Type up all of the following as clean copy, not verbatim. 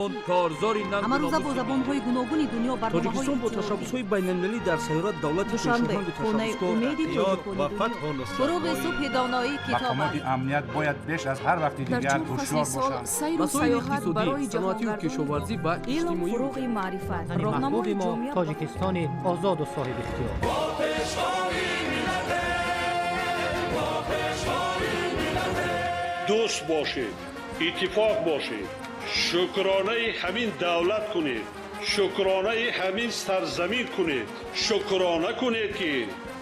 Корзори Ҳамарӯза бо забонҳои гуногуни дунё барномаҳои Тоҷикистон бо ташаббусҳои байналмилалӣ дар сайёра давлати Душанбе, пешоҳангу хонаи ташаббускор умеди иқтиёр тоҷикони ва дунё. фатҳу нусрат. Фуруғи субҳи доноӣ китоб Мақомоти аст. амният бояд беш аз ҳар вақти Дар дигар чор фасли ҳушёр сол бошанд. сайру Масоили саёҳат иқтисодӣ, барои саноатию ҷаҳонгардони кишоварзӣ ва илм иҷтимоӣ фуруғи маърифат, Ватани роҳнамои маҳбуби мо ҷомеа ба Тоҷикистони озоду соҳибихтиёр. Дӯст бошед, иттифоқ бошед, шукронаи ҳамин давлат кунед, шукронаи ҳамин сарзамин кунед, шукрона кунед, ки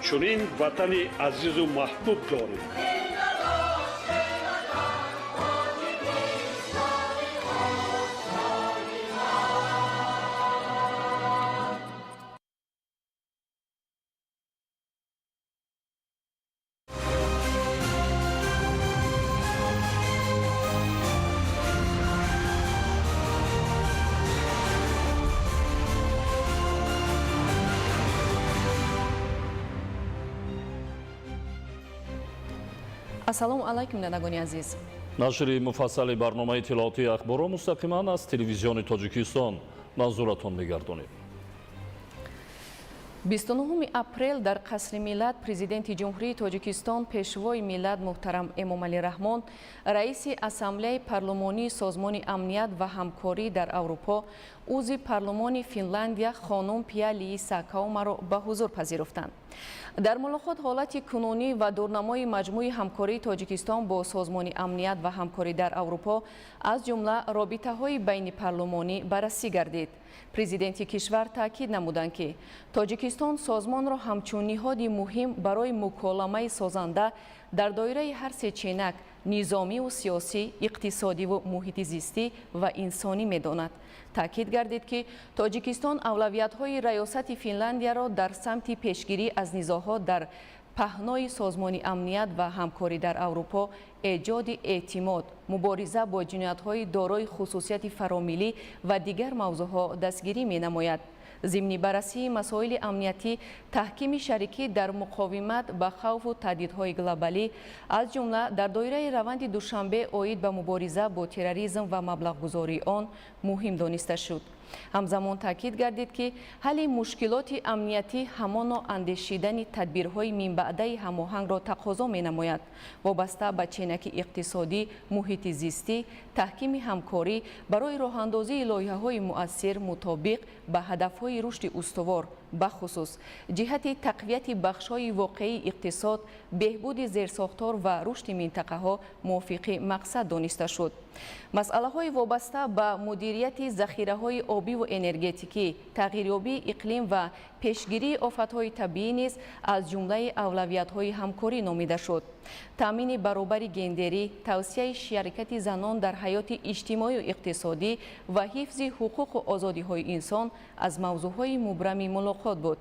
чунин ватани азизу маҳбуб доред. Ассалому алайкум, бинандагони азиз. Нашри муфассали барномаи иттилоотии Ахборро мустақиман аз Телевизиони Тоҷикистон манзуратон мегардонем. 29 апрел дар Қасри Миллат Президенти Ҷумҳурии Тоҷикистон, Пешвои миллат муҳтарам Эмомалӣ Раҳмон раиси Ассамблеяи парлумонии Созмони амният ва ҳамкорӣ дар Аврупо, узви парлумони Финландия хонум Пия Лииса Каумаро ба ҳузур пазируфтанд. Дар мулоқот ҳолати кунунӣ ва дурнамои маҷмӯи ҳамкории Тоҷикистон бо Созмони амният ва ҳамкорӣ дар Аврупо, аз ҷумла робитаҳои байнипарлумонӣ баррасӣ гардид. Президенти кишвар таъкид намуданд, ки Тоҷикистон созмонро ҳамчун ниҳоди муҳим барои муколамаи созанда дар доираи ҳар се ченак низомиву сиёсӣ, иқтисодиву муҳити зистӣ ва инсонӣ медонад. Таъкид гардид, ки Тоҷикистон авлавиятҳои раёсати Финландияро дар самти пешгирӣ аз низоъҳо дар паҳнои Созмони амният ва ҳамкорӣ дар Аврупо, эҷоди эътимод, мубориза бо ҷиноятҳои дорои хусусияти фаромиллӣ ва дигар мавзӯъҳо дастгирӣ менамояд. Зимни баррасии масоили амниятӣ, таҳкими шарикӣ дар муқовимат ба хавфу таҳдидҳои глобалӣ, аз ҷумла дар доираи раванди Душанбе оид ба мубориза бо терроризм ва маблағгузории он муҳим дониста шуд. Ҳамзамон таъкид гардид, ки ҳалли мушкилоти амниятӣ ҳамоно андешидани тадбирҳои минбаъдаи ҳамоҳангро тақозо менамояд. Вобаста ба ченаки иқтисодӣ, муҳити зистӣ, таҳкими ҳамкорӣ барои роҳандозии лоиҳаҳои муассир мутобиқ ба ҳадафҳои рушди устувор, бахусус ҷиҳати тақвияти бахшҳои воқеии иқтисод, беҳбуди зерсохтор ва рушди минтақаҳо мувофиқи мақсад дониста шуд. Масъалаҳои вобаста ба мудирияти захираҳои обиву энергетикӣ, тағйирёбии иқлим ва пешгирии офатҳои табиӣ низ аз ҷумлаи авлавиятҳои ҳамкорӣ номида шуд. Таъмини баробари гендерӣ, тавсияи шарикати занон дар ҳаёти иҷтимоию иқтисодӣ ва ҳифзи ҳуқуқу озодиҳои инсон аз мавзӯъҳои мубрами мулоқот буд.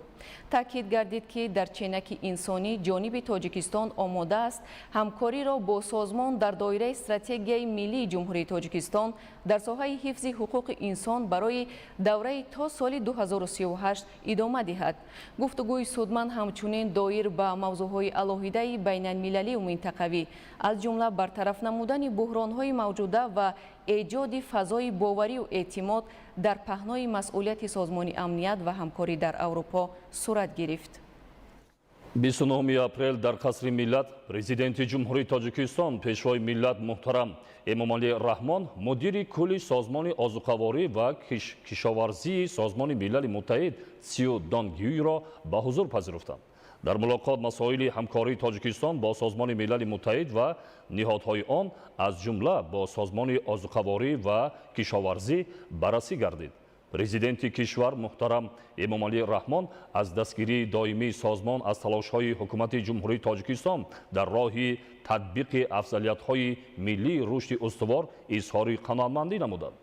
Таъкид гардид, ки дар ченаки инсонӣ ҷониби Тоҷикистон омода аст ҳамкориро бо созмон дар доираи стратегияи миллии Ҷумҳурии Тоҷикистон дар соҳаи ҳифзи ҳуқуқи инсон барои давраи то соли 2038 идома диҳад. Гуфтугӯи судманд ҳамчунин доир ба мавзӯъҳои алоҳидаи байналмилалию минтақавӣ, аз ҷумла бартараф намудани буҳронҳои мавҷуда ва эҷоди фазои боварию эътимод дар паҳнои масъулияти Созмони амният ва ҳамкорӣ дар Аврупо сурат гирифт. 29 апрел дар Қасри Миллат Президенти Ҷумҳурии Тоҷикистон, Пешвои миллат муҳтарам Эмомалӣ Раҳмон мудири кулли Созмони озуқаворӣ ва кишоварзии Созмони Милали Муттаҳид Сю Донгюйро ба ҳузур пазируфтанд. Дар мулоқот масоили ҳамкории Тоҷикистон бо Созмони Милали Муттаҳид ва ниҳодҳои он, аз ҷумла бо Созмони озуқаворӣ ва кишоварзӣ баррасӣ гардид. Президенти кишвар муҳтарам Эмомалӣ Раҳмон аз дастгирии доимии созмон аз талошҳои Ҳукумати Ҷумҳурии Тоҷикистон дар роҳи татбиқи афзалиятҳои миллии рушди устувор изҳори қаноатмандӣ намуданд.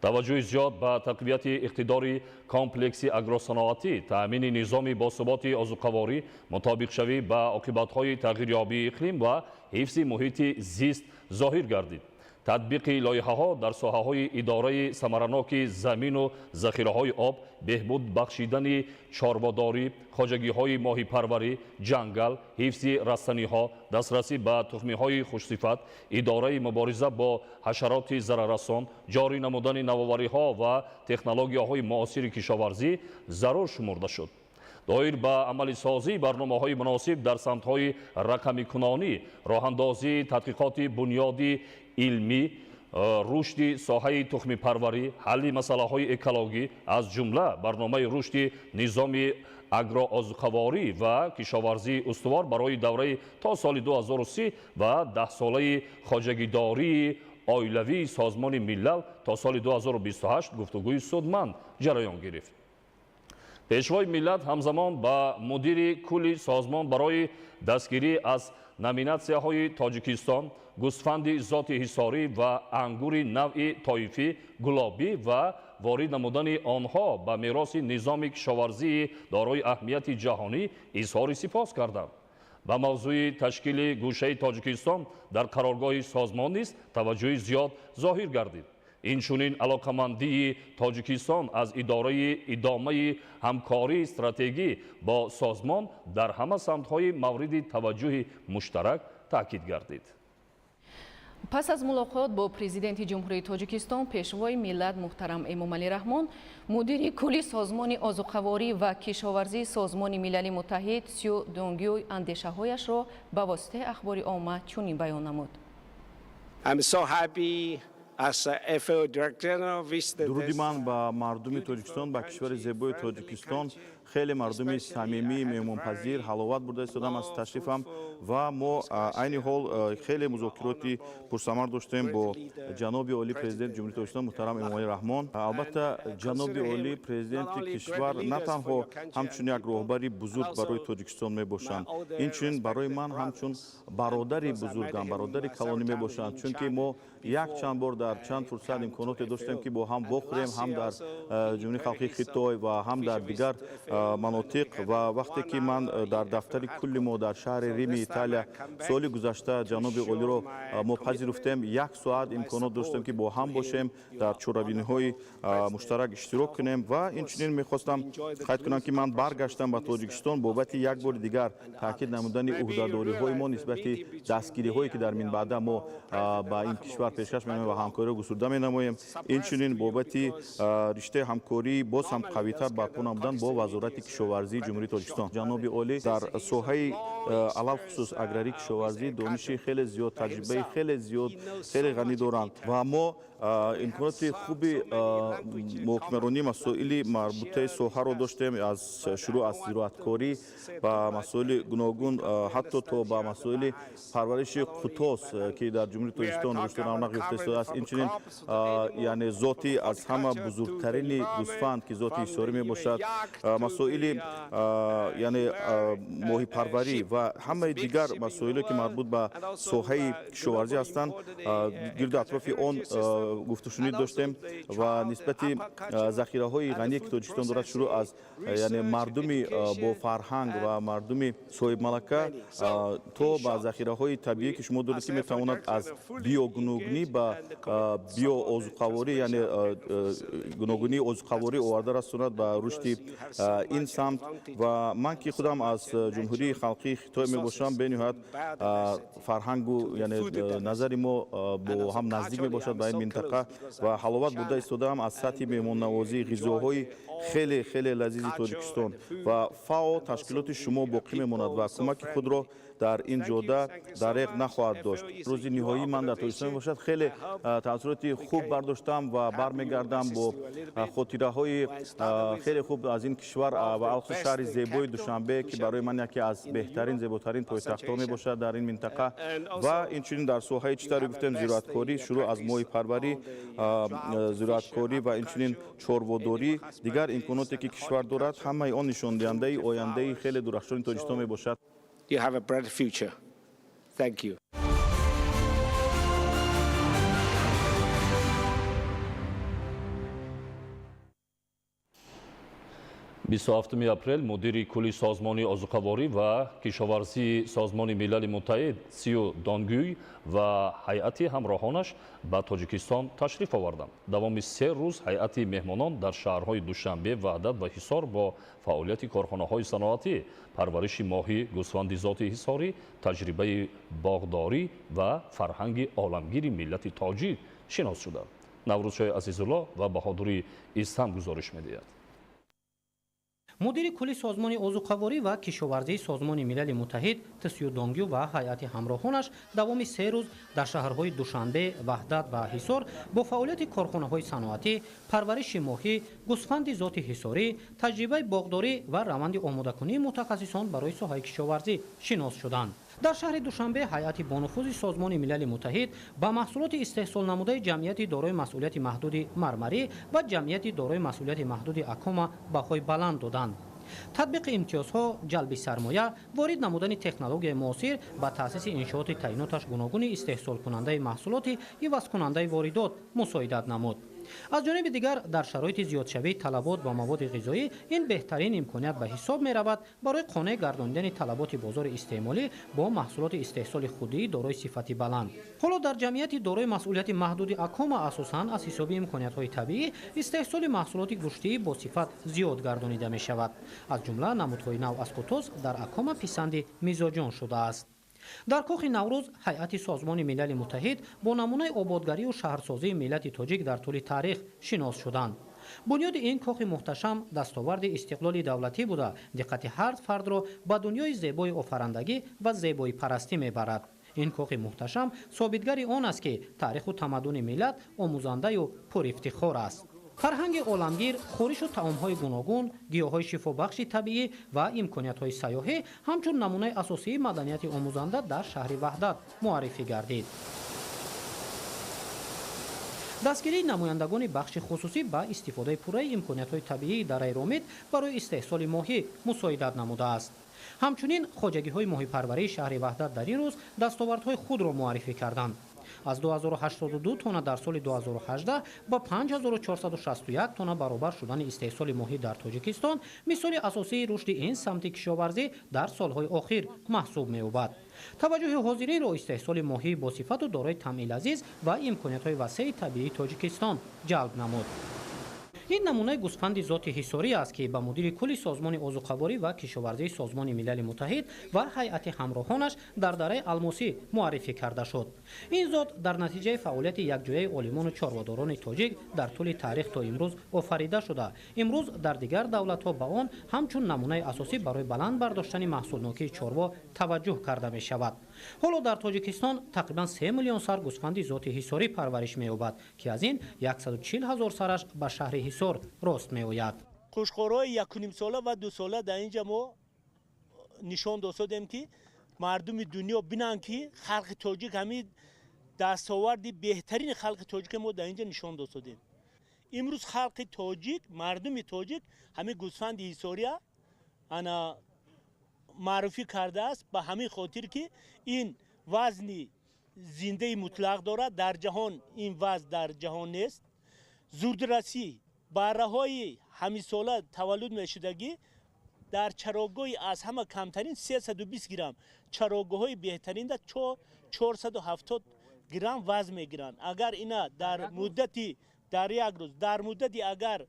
Таваҷҷӯҳи зиёд ба тақвияти иқтидори комплекси агросаноатӣ, таъмини низоми босуботи озуқаворӣ, мутобиқшавӣ ба оқибатҳои тағйирёбии иқлим ва ҳифзи муҳити зист зоҳир гардид. Татбиқи лоиҳаҳо дар соҳаҳои идораи самараноки замину захираҳои об, беҳбуд бахшидани чорводорӣ, хоҷагиҳои моҳипарварӣ, ҷангал, ҳифзи растаниҳо, дастрасӣ ба тухмиҳои хушсифат, идораи мубориза бо ҳашароти зараррасон, ҷорӣ намудани навовариҳо ва технологияҳои муосири кишоварзӣ зарур шумурда шуд. Доир ба амалисозии барномаҳои муносиб дар самтҳои рақамикунонӣ, роҳандозии тадқиқоти бунёди илмӣ, рушди соҳаи тухмипарварӣ, ҳалли масъалаҳои экологӣ, аз ҷумла барномаи рушди низоми агроозуқаворӣ ва кишоварзии устувор барои давраи то соли 2030 ва даҳсолаи хоҷагидории оилавии Созмони Миллал то соли 2028 гуфтугӯи судманд ҷараён гирифт. Пешвои миллат ҳамзамон ба мудири кулли созмон барои дастгирӣ аз номинатсияҳои Тоҷикистон, гӯсфанди зоти ҳисорӣ ва ангури навъи тоифӣ, гулобӣ ва ворид намудани онҳо ба мероси низоми кишоварзии дорои аҳамияти ҷаҳонӣ изҳори сипос карданд. Ба мавзӯи ташкили гӯшаи Тоҷикистон дар қароргоҳи созмон низ таваҷҷӯҳи зиёд зоҳир гардид. Инчунин алоқамандии Тоҷикистон аз идораи идомаи ҳамкории стратегӣ бо созмон дар ҳама самтҳои мавриди таваҷҷӯҳи муштарак таъкид гардид. Пас аз мулоқот бо президенти Ҷумҳурии Тоҷикистон, пешвои миллат муҳтарам Эмомалӣ Раҳмон, мудири кулли Созмони озуқаворӣ ва кишоварзии Созмони Милали Муттаҳид Сю Донгюй андешаҳояшро ба воситаи ахбори омма чунин баён намуд. I'm so happy. Дуруди ман ба мардуми Тоҷикистон, ба кишвари зебои Тоҷикистон. Хеле мардуми самимӣ, меҳмонпазир, ҳаловат бурда истодам аз ташрифам ва мо айни ҳол хеле музокироти пурсамар доштем бо ҷаноби олӣ президенти Ҷумҳурии Тоҷикистон муҳтарам Эмомалӣ Раҳмон. Албатта, ҷаноби олӣ президенти кишвар на танҳо ҳамчун як роҳбари бузург барои Тоҷикистон мебошанд, инчунин барои ман ҳамчун бародари бузургам, бародари калонӣ мебошанд, чунки мо як чанд бор дар чанд фурсат имконоте доштем, ки бо ҳам вохӯрем, ҳам дар Ҷумҳурии Халқии Хитой ва ҳам дар дигар манотиқ. Ва вақте ки ман дар дафтари кулли мо дар шаҳри Рими Италия соли гузашта ҷаноби олиро мо пазируфтем, як соат имконот доштем, ки бо ҳам бошем, дар чорабиниҳои муштарак иштирок кунем. Ва инчунин мехостам қайд кунам, ки ман баргаштам ба Тоҷикистон бобати як бори дигар таъкид намудани ӯҳдадориҳои мо нисбати дастгириҳое, ки дар минбаъда мо ба ин кишвар пешкаш менамоем ва ҳамкориро густурда менамоем. Инчунин бобати риштаи ҳамкорӣ боз ҳам қавитар барпо намудан бо Вазорати кишоварзии Ҷумҳурии Тоҷикистон. Ҷаноби олӣ дар соҳаи алалхусус аграрии кишоварзӣ дониши хеле зиёд, таҷрибаи хеле зиёд, хеле ғанӣ доранд ва мо имконоти хуби муҳокимаронии масоили марбутаи соҳаро доштем, аз шурӯъ аз зироаткорӣ ба масоили гуногун, ҳатто то ба масоили парвариши қутос, ки дар Ҷумҳурии Тоҷикистон рушду равнақ ёфта истодааст. Инчунин яъне зоти аз ҳама бузургтарини гӯсфанд, ки зоти ҳисорӣ мебошад, масоили яъне моҳипарварӣ ва ҳамаи дигар масоиле, ки марбут ба соҳаи кишоварзӣ ҳастанд, гирду атрофи он гуфтушунид доштем ва нисбати захираҳои ғание, ки Тоҷикистон дорад, шурӯъ аз яъне мардуми бо фарҳанг ва мардуми соҳибмалака то ба захираҳои табиӣ, ки шумо доред, ки метавонад аз биогуногунӣ ба биоозуқаворӣ, яъне гуногунии озуқаворӣ оварда расонад ба рушди ин самт. Ва ман, ки худам аз Ҷумҳурии Халқии Хитой мебошам, бениҳоят фарҳангу яъне назари мо бо ҳам наздик мебошад ба ин минтақа ва ҳаловат бурда истодаам аз сатҳи меҳмоннавозӣ, ғизоҳои хеле хеле лазизи Тоҷикистон. Ва ФАО ташкилоти шумо боқӣ мемонад ва кӯмаки худро дар ин ҷода дареғ нахоҳад дошт. Рӯзи ниҳоии ман дар Тоҷикистон мебошад. Хеле таассуроти хуб бардоштам ва бармегардам бо хотираҳои хеле хуб аз ин кишвар ва алхусус шаҳри зебои Душанбе, ки барои ман яке аз беҳтарин, зеботарин пойтахтҳо мебошад дар ин минтақа. Ва инчунин дар соҳаи, чӣ тавре гуфтем, зироаткорӣ, шурӯъ аз моҳипарварӣ, зироаткорӣ ва инчунин чорводорӣ, дигар имконоте, ки кишвар дорад, ҳамаи он нишондиҳандаи ояндаи хеле дурахшони Тоҷикистон мебошад. You have a bright future. Thank you. 27 апрел мудири кулли Созмони озуқаворӣ ва кишоварзии Созмони Милали Муттаҳид Сю Донгюй ва ҳайати ҳамроҳонаш ба Тоҷикистон ташриф оварданд. Давоми 3 рӯз ҳайати меҳмонон дар шаҳрҳои Душанбе, Ваҳдат ва Ҳисор бо фаъолияти корхонаҳои саноатӣ, парвариши моҳӣ, гӯсфанди зоти ҳисорӣ, таҷрибаи боғдорӣ ва фарҳанги оламгири миллати тоҷик шинос шуданд. Наврӯзшоҳи Азизулло ва Баҳодури Истам гузориш медиҳад. Мудири кулли Созмони озуқаворӣ ва кишоварзии Созмони Милали Муттаҳид Тсю Донгю ва ҳайати ҳамроҳонаш давоми 3 рӯз дар шаҳрҳои Душанбе, Ваҳдат ва Ҳисор бо фаъолияти корхонаҳои саноатӣ, парвариши моҳӣ, гӯсфанди зоти ҳисорӣ, таҷрибаи боғдорӣ ва раванди омодакунии мутахассисон барои соҳаи кишоварзӣ шинос шуданд. Дар шаҳри Душанбе ҳайати бонуфузи Созмони Милали Муттаҳид ба маҳсулоти истеҳсолнамудаи ҷамъияти дорои масъулияти маҳдуди Мармарӣ ва ҷамъияти дорои масъулияти маҳдуди Акома баҳои баланд доданд. Татбиқи имтиёзҳо, ҷалби сармоя, ворид намудани технологияи муосир ба таъсиси иншооти таъиноташ гуногуни истеҳсолкунандаи маҳсулоти ивазкунандаи воридот мусоидат намуд. Аз ҷониби дигар, дар шароити зиёдшавии талабот ба маводи ғизоӣ ин беҳтарин имконият ба ҳисоб меравад барои қонеъ гардонидани талаботи бозори истеъмолӣ бо маҳсулоти истеҳсоли худии дорои сифати баланд. Ҳоло дар ҷамъияти дорои масъулияти маҳдуди Акома асосан аз ҳисоби имкониятҳои табиӣ истеҳсоли маҳсулоти гӯштии бо сифат зиёд гардонида мешавад. Аз ҷумла намудҳои нав аз кутоз дар Акома писанди мизоҷон шудааст. Дар кохи Наврӯз ҳайати Созмони Милали Муттаҳид бо намунаи ободгарию шаҳрсозии миллати тоҷик дар тӯли таърих шинос шуданд. Бунёди ин кохи муҳташам дастоварди истиқлоли давлатӣ буда, диққати ҳар фардро ба дунёи зебои офарандагӣ ва зебоипарастӣ мебарад. Ин кохи муҳташам собитгари он аст, ки таъриху тамаддуни миллат омӯзандаю пурифтихор аст. Фарҳанги оламгир, хӯришу таомҳои гуногун, гиёҳҳои шифобахши табиӣ ва имкониятҳои сайёҳӣ ҳамчун намунаи асосии маданияти омӯзанда дар шаҳри Ваҳдат муаррифӣ гардид. Дастгирии намояндагони бахши хусусӣ ба истифодаи пурраи имкониятҳои табиии дараи Ромид барои истеҳсоли моҳӣ мусоидат намудааст. Ҳамчунин хоҷагиҳои моҳипарварии шаҳри Ваҳдат дар ин рӯз дастовардҳои худро муаррифӣ карданд. Аз 2082 тонна дар соли 2018 ба 5461 тонна баробар шудани истеҳсоли моҳӣ дар Тоҷикистон мисоли асосии рушди ин самти кишоварзӣ дар солҳои охир маҳсуб меёбад. Таваҷҷӯҳи ҳозиринро истеҳсоли моҳӣ бо сифату дорои таъми лазиз ва имкониятҳои васеи табиии Тоҷикистон ҷалб намуд. Ин намунаи гӯсфанди зоти ҳисорӣ аст, ки ба мудири кулли Созмони озуқаворӣ ва кишоварзии Созмони Милали Муттаҳид ва ҳайати ҳамроҳонаш дар дараи Алмосӣ муаррифӣ карда шуд. Ин зот дар натиҷаи фаъолияти якҷояи олимону чорводорони тоҷик дар тӯли таърих то имрӯз офарида шуда, имрӯз дар дигар давлатҳо ба он ҳамчун намунаи асосӣ барои баланд бардоштани маҳсулнокии чорво таваҷҷӯҳ карда мешавад. Ҳоло дар Тоҷикистон тақрибан 3 миллион сар гӯсфанди зоти ҳисорӣ парвариш меёбад, ки аз ин 140 ҳазор сараш ба шаҳри Ҳисор рост меояд. Қушқорҳои 1.5 сола ва 2 сола дар инҷа мо нишон додем, ки мардуми дунё бинанд, ки халқи тоҷик ҳамин дастоварди беҳтарини халқи тоҷика мо дар инҷа нишон додем. Имрӯз халқи тоҷик, мардуми тоҷик ҳамин гӯсфанди ҳисория ана маъруфӣ кардааст, ба ҳамин хотир ки ин вазни зиндаи мутлақ дорад, дар ҷаҳон ин вазн дар ҷаҳон нест. Зудрасӣ барраҳои ҳамисола таваллуд мешудагӣ дар чарогоҳи аз ҳама камтарин 320 грамм, чарогоҳҳои беҳтаринда 470 грамм вазн мегиранд. Агар ина дар муддати дар як рӯз, дар муддати агар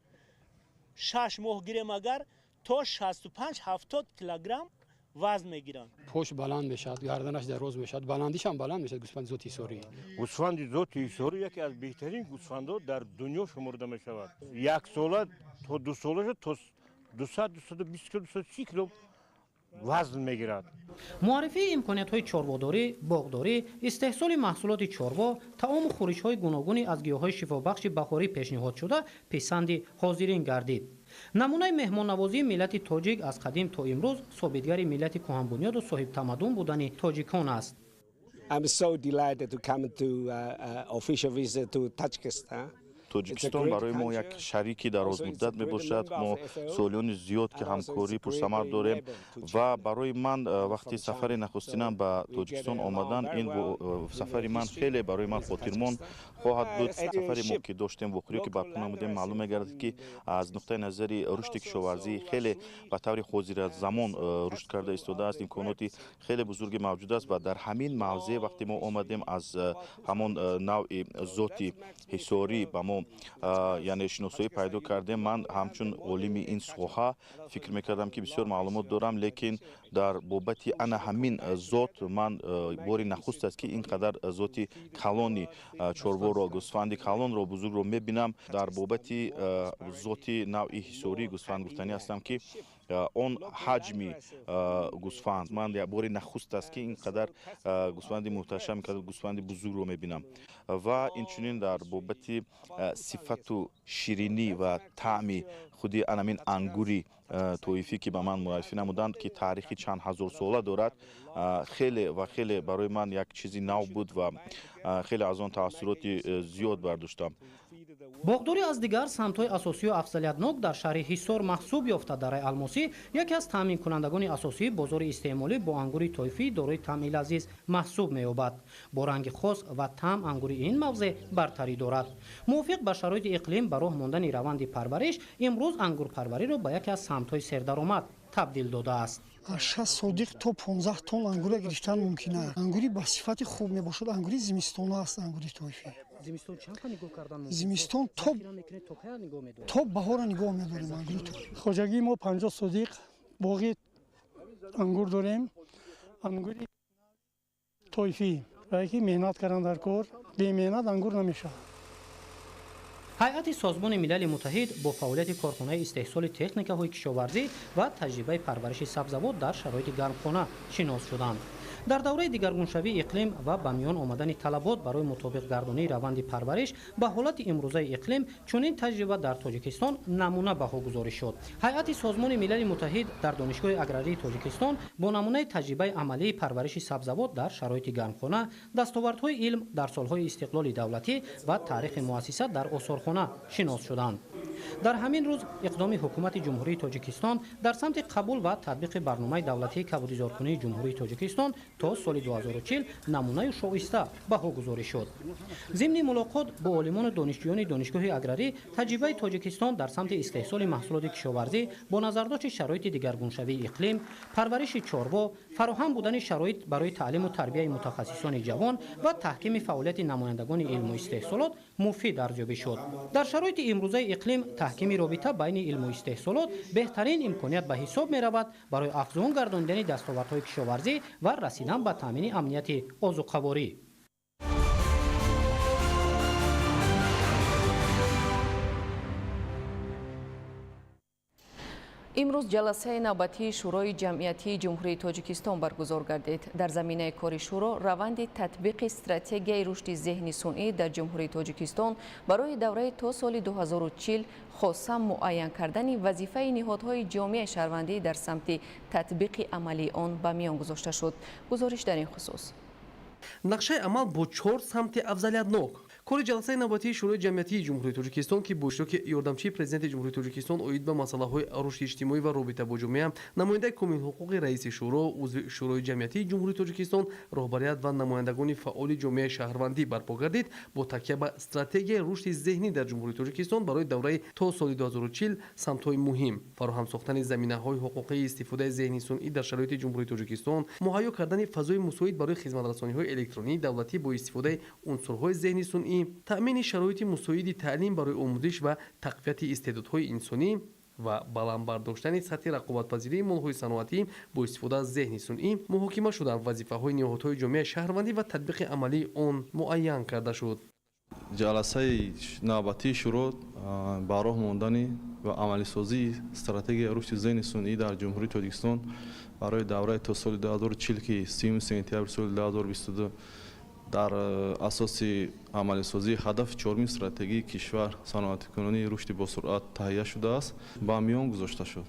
6 моҳ гирем, агар то 65-70 килограмм вазн мегиранд. Пош баланд мешавад, гарданаш дароз мешавад, баландишам баланд мешавад гӯсфанди зоти ҳисорӣ. Гӯсфанди зоти ҳисорӣ яке аз беҳтарин гӯсфандҳо дар дунё шумурда мешавад. Яксола то 2 сола то 200, 220 кило, 230 кило вазн мегирад. Муаррифии имкониятҳои чорводорӣ, боғдорӣ, истеҳсоли маҳсулоти чорво, таому хӯришҳои гуногуни аз гиёҳҳои шифобахши баҳорӣ пешниҳод шуда писанди ҳозирин гардид. Намунаи меҳмоннавозии миллати тоҷик аз қадим то имрӯз собитгари миллати кӯҳанбунёду соҳибтамаддун будани тоҷикон аст. I'm so delighted to come to official visit to Tajikistan. Тоҷикистон барои мо як шарики дарозмуддат мебошад. Мо солиёни зиёд ки ҳамкорӣ пурсамар дорем ва барои ман вақти сафари нахустинам ба Тоҷикистон омадан, ин сафари ман хеле барои ман хотирмон хоҳад буд. Сафари мо ки доштем, вохӯрие ки барпо намудем, маълум мегардад, ки аз нуқтаи назари рушди кишоварзӣ хеле ба таври ҳозиразамон рушд карда истодааст, имконоти хеле бузурге мавҷуд аст ва дар ҳамин мавзеъ вақте мо омадем, аз ҳамон навъи зоти ҳисорӣ ба мо, яъне, шиносоӣ пайдо кардем. Ман ҳамчун олими ин соҳа фикр мекардам, ки бисёр маълумот дорам, лекин дар бобати ана ҳамин зот ман бори нахуст аст, ки ин қадар зоти калони чорворо, гӯсфанди калонро, бузургро мебинам. Дар бобати зоти навъи ҳисории гӯсфанд гуфтанӣ ҳастам, ки он ҳаҷми гӯсфанд, ман бори нахуст аст, ки ин қадар гӯсфанди муҳташам, ин қадар гӯсфанди бузургро мебинам. Ва инчунин дар бобати сифату ширинӣ ва таъми худи анамин ангури тоифӣ, ки ба ман муаррифӣ намуданд, ки таърихи чанд ҳазорсола дорад, хеле ва хеле барои ман як чизи нав буд ва хеле аз он таассуроти зиёд бардоштам. Боғдорӣ аз дигар самтҳои асосию афзалиятнок дар шаҳри Ҳисор маҳсуб ёфта, дараи Алмосӣ яке аз таъминкунандагони асосии бозори истеъмолӣ бо ангури тоифӣ дорои таъми лазиз маҳсуб меёбад. Бо ранги хос ва таъм ангури ин мавзеъ бартарӣ дорад. Мувофиқ ба шароити иқлим ба роҳ мондани раванди парвариш имрӯз ангурпарвариро ба яке аз самтҳои сердаромад табдил додааст. Аз 6 сотих то 15 тонн ангура гирифтан мумкин аст. Ангури ба сифати хуб мебошад, ангури зимистона аст, ангури тоифӣ. Зимистон чанд нигоҳ кардан? Зимистон то баҳора нигоҳ медорем ангури. Хоҷагии мо 50 сотих боғи ангур дорем, ангури тоифӣ, ки меҳнат кардан дар кор, бемеҳнат ангур намешавад. Ҳайати Созмони Милали Муттаҳид бо фаъолияти корхонаи истеҳсоли техникаҳои кишоварзӣ ва таҷрибаи парвариши сабзавот дар шароити гармхона шинос шуданд. Дар давраи дигаргуншавии иқлим ва ба миён омадани талабот барои мутобиқгардонии раванди парвариш ба ҳолати имрӯзаи иқлим, чунин таҷриба дар Тоҷикистон намуна баҳогузорӣ шуд. Ҳайати Созмони Милали Муттаҳид дар Донишгоҳи аграрии Тоҷикистон бо намунаи таҷрибаи амалии парвариши сабзавот дар шароити гармхона, дастовардҳои илм дар солҳои истиқлоли давлатӣ ва таърихи муассиса дар осорхона шинос шуданд. Дар ҳамин рӯз иқдоми Ҳукумати Ҷумҳурии Тоҷикистон дар самти қабул ва татбиқи барномаи давлатии кабудизоркунии Ҷумҳурии Тоҷикистон то соли 2040 намунаю шоиста баҳогузорӣ шуд. Зимни мулоқот бо олимону донишҷӯёни Донишгоҳи аграрӣ таҷрибаи Тоҷикистон дар самти истеҳсоли маҳсулоти кишоварзӣ бо назардошти шароити дигаргуншавии иқлим, парвариши чорво, фароҳам будани шароит барои таълиму тарбияи мутахассисони ҷавон ва таҳкими фаъолияти намояндагони илму истеҳсолот муфид арзёбӣ шуд. Дар шароити имрӯзаи иқлим таҳкими робита байни илму истеҳсолот беҳтарин имконият ба ҳисоб меравад барои афзун гардонидани дастовардҳои кишоварзӣ ва расидан ба таъмини амнияти озуқаворӣ. Имрӯз ҷаласаи навбатии Шӯрои ҷамъиятии Ҷумҳурии Тоҷикистон баргузор гардид. Дар заминаи кори шӯро раванди татбиқи стратегияи рушди зеҳни сунъӣ дар Ҷумҳурии Тоҷикистон барои давраи то соли 2040, хоса муайян кардани вазифаи ниҳодҳои ҷомеаи шаҳрвандӣ дар самти татбиқи амалии он ба миён гузошта шуд. Гузориш дар ин хусус. Нақшаи амал бо чор самти афзалиятнок. Кори ҷаласаи навбатии Шӯрои ҷамъиятии Ҷумҳурии Тоҷикистон, ки бо иштироки ёрдамчии Президенти Ҷумҳурии Тоҷикистон оид ба масъалаҳои рушди иҷтимоӣ ва робита бо ҷомеа, намояндаи комилҳуқуқи раиси шӯро, узви Шӯрои ҷамъиятии Ҷумҳурии Тоҷикистон, роҳбарият ва намояндагони фаъоли ҷомеаи шаҳрвандӣ барпо гардид, бо такя ба стратегияи рушди зеҳнӣ дар Ҷумҳурии Тоҷикистон барои давраи то соли 2040 самтҳои муҳим: фароҳам сохтани заминаҳои ҳуқуқии истифодаи зеҳни сунъӣ дар шароити Ҷумҳурии Тоҷикистон, муҳайё кардани фазои мусоид барои хизматрасониҳои электронии давлатӣ бо истифодаи унсурҳои зеҳни сунъӣ, таъмини шароити мусоиди таълим барои омӯзиш ва тақвияти истеъдодҳои инсонӣ ва баланд бардоштани сатҳи рақобатпазирии молҳои саноатӣ бо истифода аз зеҳни сунъӣ муҳокима шуданд. Вазифаҳои ниҳодҳои ҷомеаи шаҳрвандӣ ва татбиқи амалии он муайян карда шуд. Ҷаласаи навбатии шӯро ба роҳ мондани ва амалисозии стратегияи рушди зеҳни сунъӣ дар Ҷумҳурии Тоҷикистон барои давраи то соли 2040, ки 30 сентябри соли 2022 дар асоси амалисозии ҳадафи чоруми стратегии кишвар, саноатикунонии рушди босуръат, таҳия шудааст, ба миён гузошта шуд.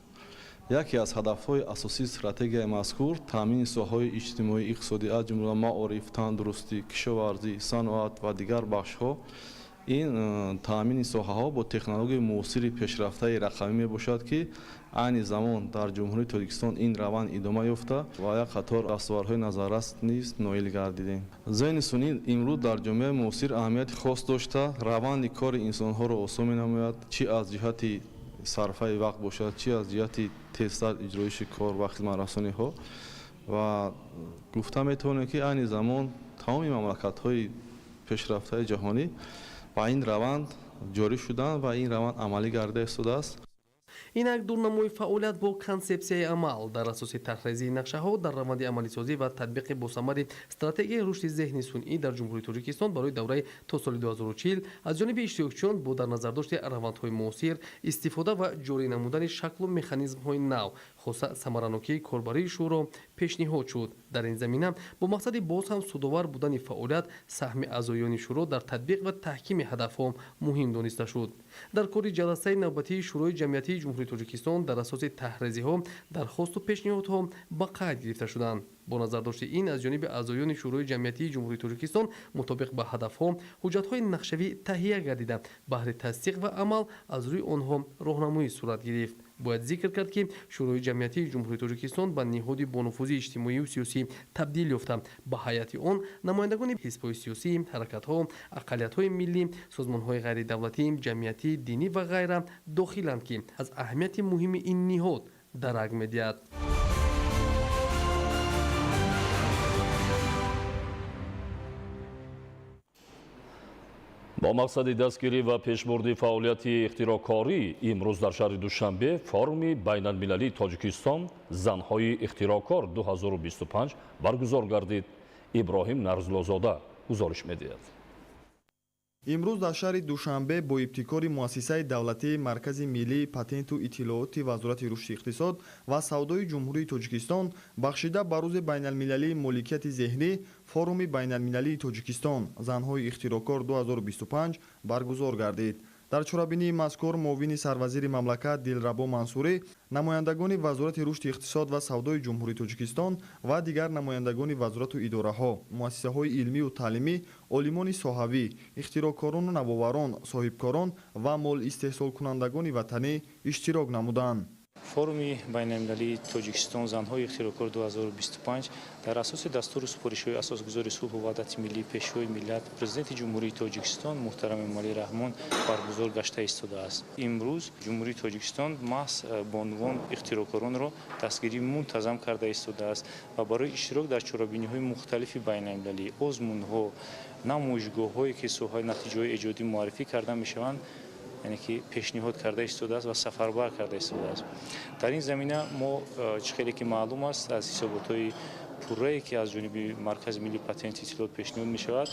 Яке аз ҳадафҳои асосии стратегияи мазкур таъмини соҳаҳои иҷтимоӣ, иқтисодӣ, аз ҷумла маориф, тандурустӣ, кишоварзӣ, саноат ва дигар бахшҳо Ин таъмини соҳаҳо бо технологияи муосири пешрафтаи рақамӣ мебошад, ки айни замон дар Ҷумҳурии Тоҷикистон ин раванд идома ёфта ва як қатор дастовардҳои назаррас низ ноил гардидем. Зеҳни сунъӣ имрӯз дар ҷомеаи муосир аҳамияти хос дошта, раванди кори инсонҳоро осон менамояд, чӣ аз ҷиҳати сарфаи вақт бошад, чӣ аз ҷиҳати тезтар иҷроиши кор ва хизматрасониҳо. Ва гуфта метавонем, ки айни замон тамоми мамлакатҳои пешрафтаи ҷаҳонӣ ба ин раванд ҷорӣ шуданд ва ин раванд амалӣ гардида истодааст. Инак дурнамои фаъолият бо консепсияи амал дар асоси тарҳрезии нақшаҳо дар раванди амалисозӣ ва татбиқи босамари стратегияи рушди зеҳни сунъӣ дар Ҷумҳурии Тоҷикистон барои давраи то соли 2040 аз ҷониби иштирокчиён бо дар назардошти равандҳои муосир, истифода ва ҷорӣ намудани шаклу механизмҳои нав, хоса самаранокии корбарии шӯро пешниҳод шуд. Дар ин замина бо мақсади боз ҳам судовар будани фаъолият саҳми аъзоёни шӯро дар татбиқ ва таҳкими ҳадафҳо муҳим дониста шуд. Дар кори ҷаласаи навбатии Шӯрои ҷамъиятии Ҷумҳурии Тоҷикистон дар асоси таҳрезиҳо дархосту пешниҳодҳо ба қайд гирифта шуданд. Бо назардошти ин аз ҷониби аъзоёни Шӯрои ҷамъиятии Ҷумҳурии Тоҷикистон мутобиқ ба ҳадафҳо ҳуҷҷатҳои нақшавӣ таҳия гардида, баҳри тасдиқ ва амал аз рӯи онҳо роҳнамоӣ сурат гирифт. Бояд зикр кард, ки Шӯрои ҷамъиятии Ҷумҳурии Тоҷикистон ба ниҳоди бонуфузи иҷтимоию сиёсӣ табдил ёфта, ба ҳайати он намояндагони ҳизбҳои сиёсӣ, ҳаракатҳо, ақаллиятҳои миллӣ, созмонҳои ғайридавлатӣ, ҷамъиятӣ, динӣ ва ғайра дохиланд, ки аз аҳамияти муҳими ин ниҳод дарак медиҳад. Бо мақсади дастгирӣ ва пешбурди фаъолияти ихтироъкорӣ имрӯз дар шаҳри Душанбе форуми байналмилалии Тоҷикистон занҳои ихтироъкор 2025 баргузор гардид. Иброҳим Нарзуллозода гузориш медиҳад. Имрӯз дар шаҳри Душанбе бо ибтикори муассисаи давлатии Маркази миллии патенту иттилооти Вазорати рушди иқтисод ва савдои Ҷумҳурии Тоҷикистон бахшида ба рӯзи байналмилалии моликияти зеҳнӣ форуми байналмилалии Тоҷикистон занҳои ихтироъкор 2025 баргузор гардид. Дар чорабинии мазкур муовини сарвазири мамлакат Дилрабо Мансурӣ, намояндагони Вазорати рушди иқтисод ва савдои Ҷумҳурии Тоҷикистон ва дигар намояндагони вазорату идораҳо, муассисаҳои илмию таълимӣ, олимони соҳавӣ, ихтироъкорону навоварон, соҳибкорон ва молистеҳсолкунандагони ватанӣ иштирок намуданд. Форуми байналмилалии Тоҷикистон занҳои ихтироъкор 2025 дар асоси дастуру супоришҳои асосгузори сулҳу ваҳдати миллӣ, Пешвои миллат, Президенти Ҷумҳурии Тоҷикистон муҳтарам Эмомалӣ Раҳмон баргузор гашта истодааст. Имрӯз Ҷумҳурии Тоҷикистон маҳз бонувон ихтироъкоронро дастгирӣ мунтазам карда истодааст ва барои иштирок дар чорабиниҳои мухталифи байналмилалӣ, озмунҳо, намоишгоҳҳое ки соҳаи натиҷаҳои эҷодӣ муаррифӣ карда мешаванд, яъне ки пешниҳод карда истодааст ва сафарбар карда истодааст. Дар ин замина мо чӣ хеле ки маълум аст аз ҳисоботҳои пуррае ки аз ҷониби Маркази миллии патенти иттилоот пешниҳод мешавад,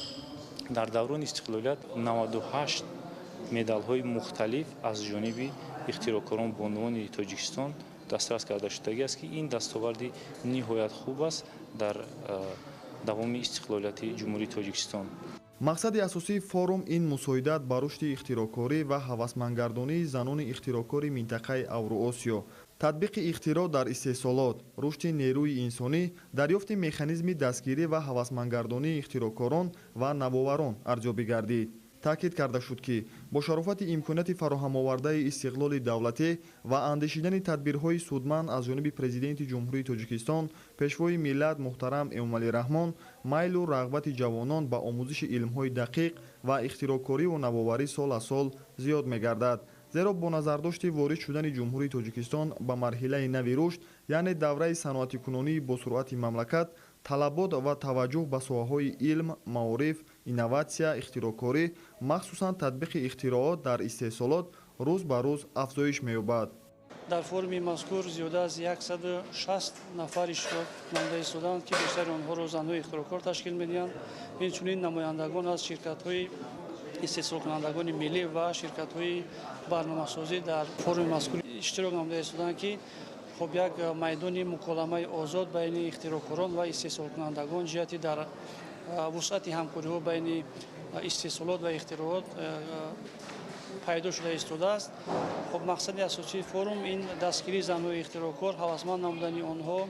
дар даврони истиқлолият 98 медалҳои мухталиф аз ҷониби ихтироъкорон бонувони Тоҷикистон дастрас карда шудагӣ аст, ки ин дастоварди ниҳоят хуб аст дар давоми истиқлолияти Ҷумҳурии Тоҷикистон. Мақсади асосии форум ин мусоидат ба рушди ихтироъкорӣ ва ҳавасмандгардонии занони ихтироъкори минтақаи Авруосиё, татбиқи ихтироъ дар истеҳсолот, рушди нерӯи инсонӣ, дарёфти механизми дастгирӣ ва ҳавасмандгардонии ихтироъкорон ва навоварон арзёбӣ гардид. Таъкид карда шуд, ки бо шарофати имконияти фароҳамовардаи истиқлоли давлатӣ ва андешидани тадбирҳои судманд аз ҷониби Президенти Ҷумҳурии Тоҷикистон, Пешвои миллат муҳтарам Эмомалӣ Раҳмон, майлу рағбати ҷавонон ба омӯзиши илмҳои дақиқ ва ихтироъкориву навоварӣ сол аз сол зиёд мегардад. Зеро бо назардошти ворид шудани Ҷумҳурии Тоҷикистон ба марҳилаи нави рушд, яъне давраи саноатикунонии босуръати мамлакат, талабот ва таваҷҷӯҳ ба соҳаҳои илм, маориф, инноватсия, ихтироъкорӣ, махсусан татбиқи ихтироот дар истеҳсолот рӯз ба рӯз афзоиш меёбад. Дар форуми мазкур зиёда аз 160 нафар иштирок намуда истоданд, ки бештари онҳоро занҳои ихтироъкор ташкил медиҳанд. Инчунин намояндагон аз ширкатҳои истеҳсолкунандагони миллӣ ва ширкатҳои барномасозӣ дар форуми мазкур иштирок намуда истоданд, ки хоб як майдони муколамаи озод байни ихтироъкорон ва истеҳсолкунандагон ҷиҳати дар вусъати ҳамкориҳо байни истеҳсолот ва ихтироот пайдо шуда истодааст. Хоб мақсади асосии форум ин дастгирии занҳои ихтироъкор, ҳавасманд намудани онҳо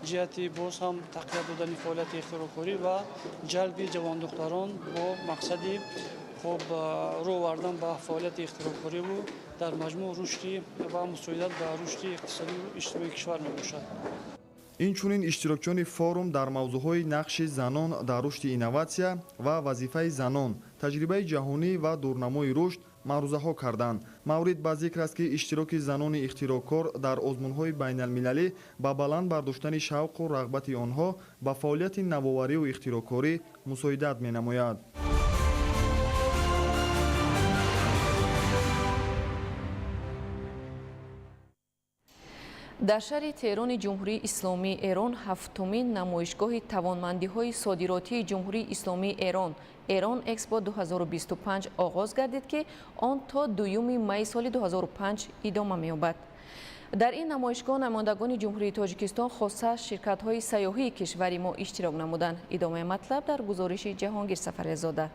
ҷиҳати боз ҳам тақвият додани фаъолияти ихтироъкорӣ ва ҷалби ҷавондухтарон бо мақсади Хуб, рӯ овардан ба фаъолияти ихтироъкориву дар маҷмӯъ рушди ва мусоидат ба рушди иқтисодию иҷтимоии кишвар мебошад. Инчунин иштирокчиёни форум дар мавзӯъҳои нақши занон дар рушди инноватсия ва вазифаи занон, таҷрибаи ҷаҳонӣ ва дурнамои рушд маърузаҳо карданд. Маврид ба зикр аст, ки иштироки занони ихтироъкор дар озмунҳои байналмилалӣ ба баланд бардоштани шавқу рағбати онҳо ба фаъолияти навоварию ихтироъкорӣ мусоидат менамояд. Дар шаҳри Теҳрони Ҷумҳурии Исломии Эрон ҳафтумин намоишгоҳи тавонмандиҳои содиротии Ҷумҳурии Исломии Эрон Эрон Экспо 2025 оғоз гардид, ки он то 2 майи соли 2005 идома меёбад. Дар ин намоишгоҳ намояндагони Ҷумҳурии Тоҷикистон, хоса ширкатҳои сайёҳии кишвари мо иштирок намуданд. Идомаи матлаб дар гузориши Ҷаҳонгир Сафаризода.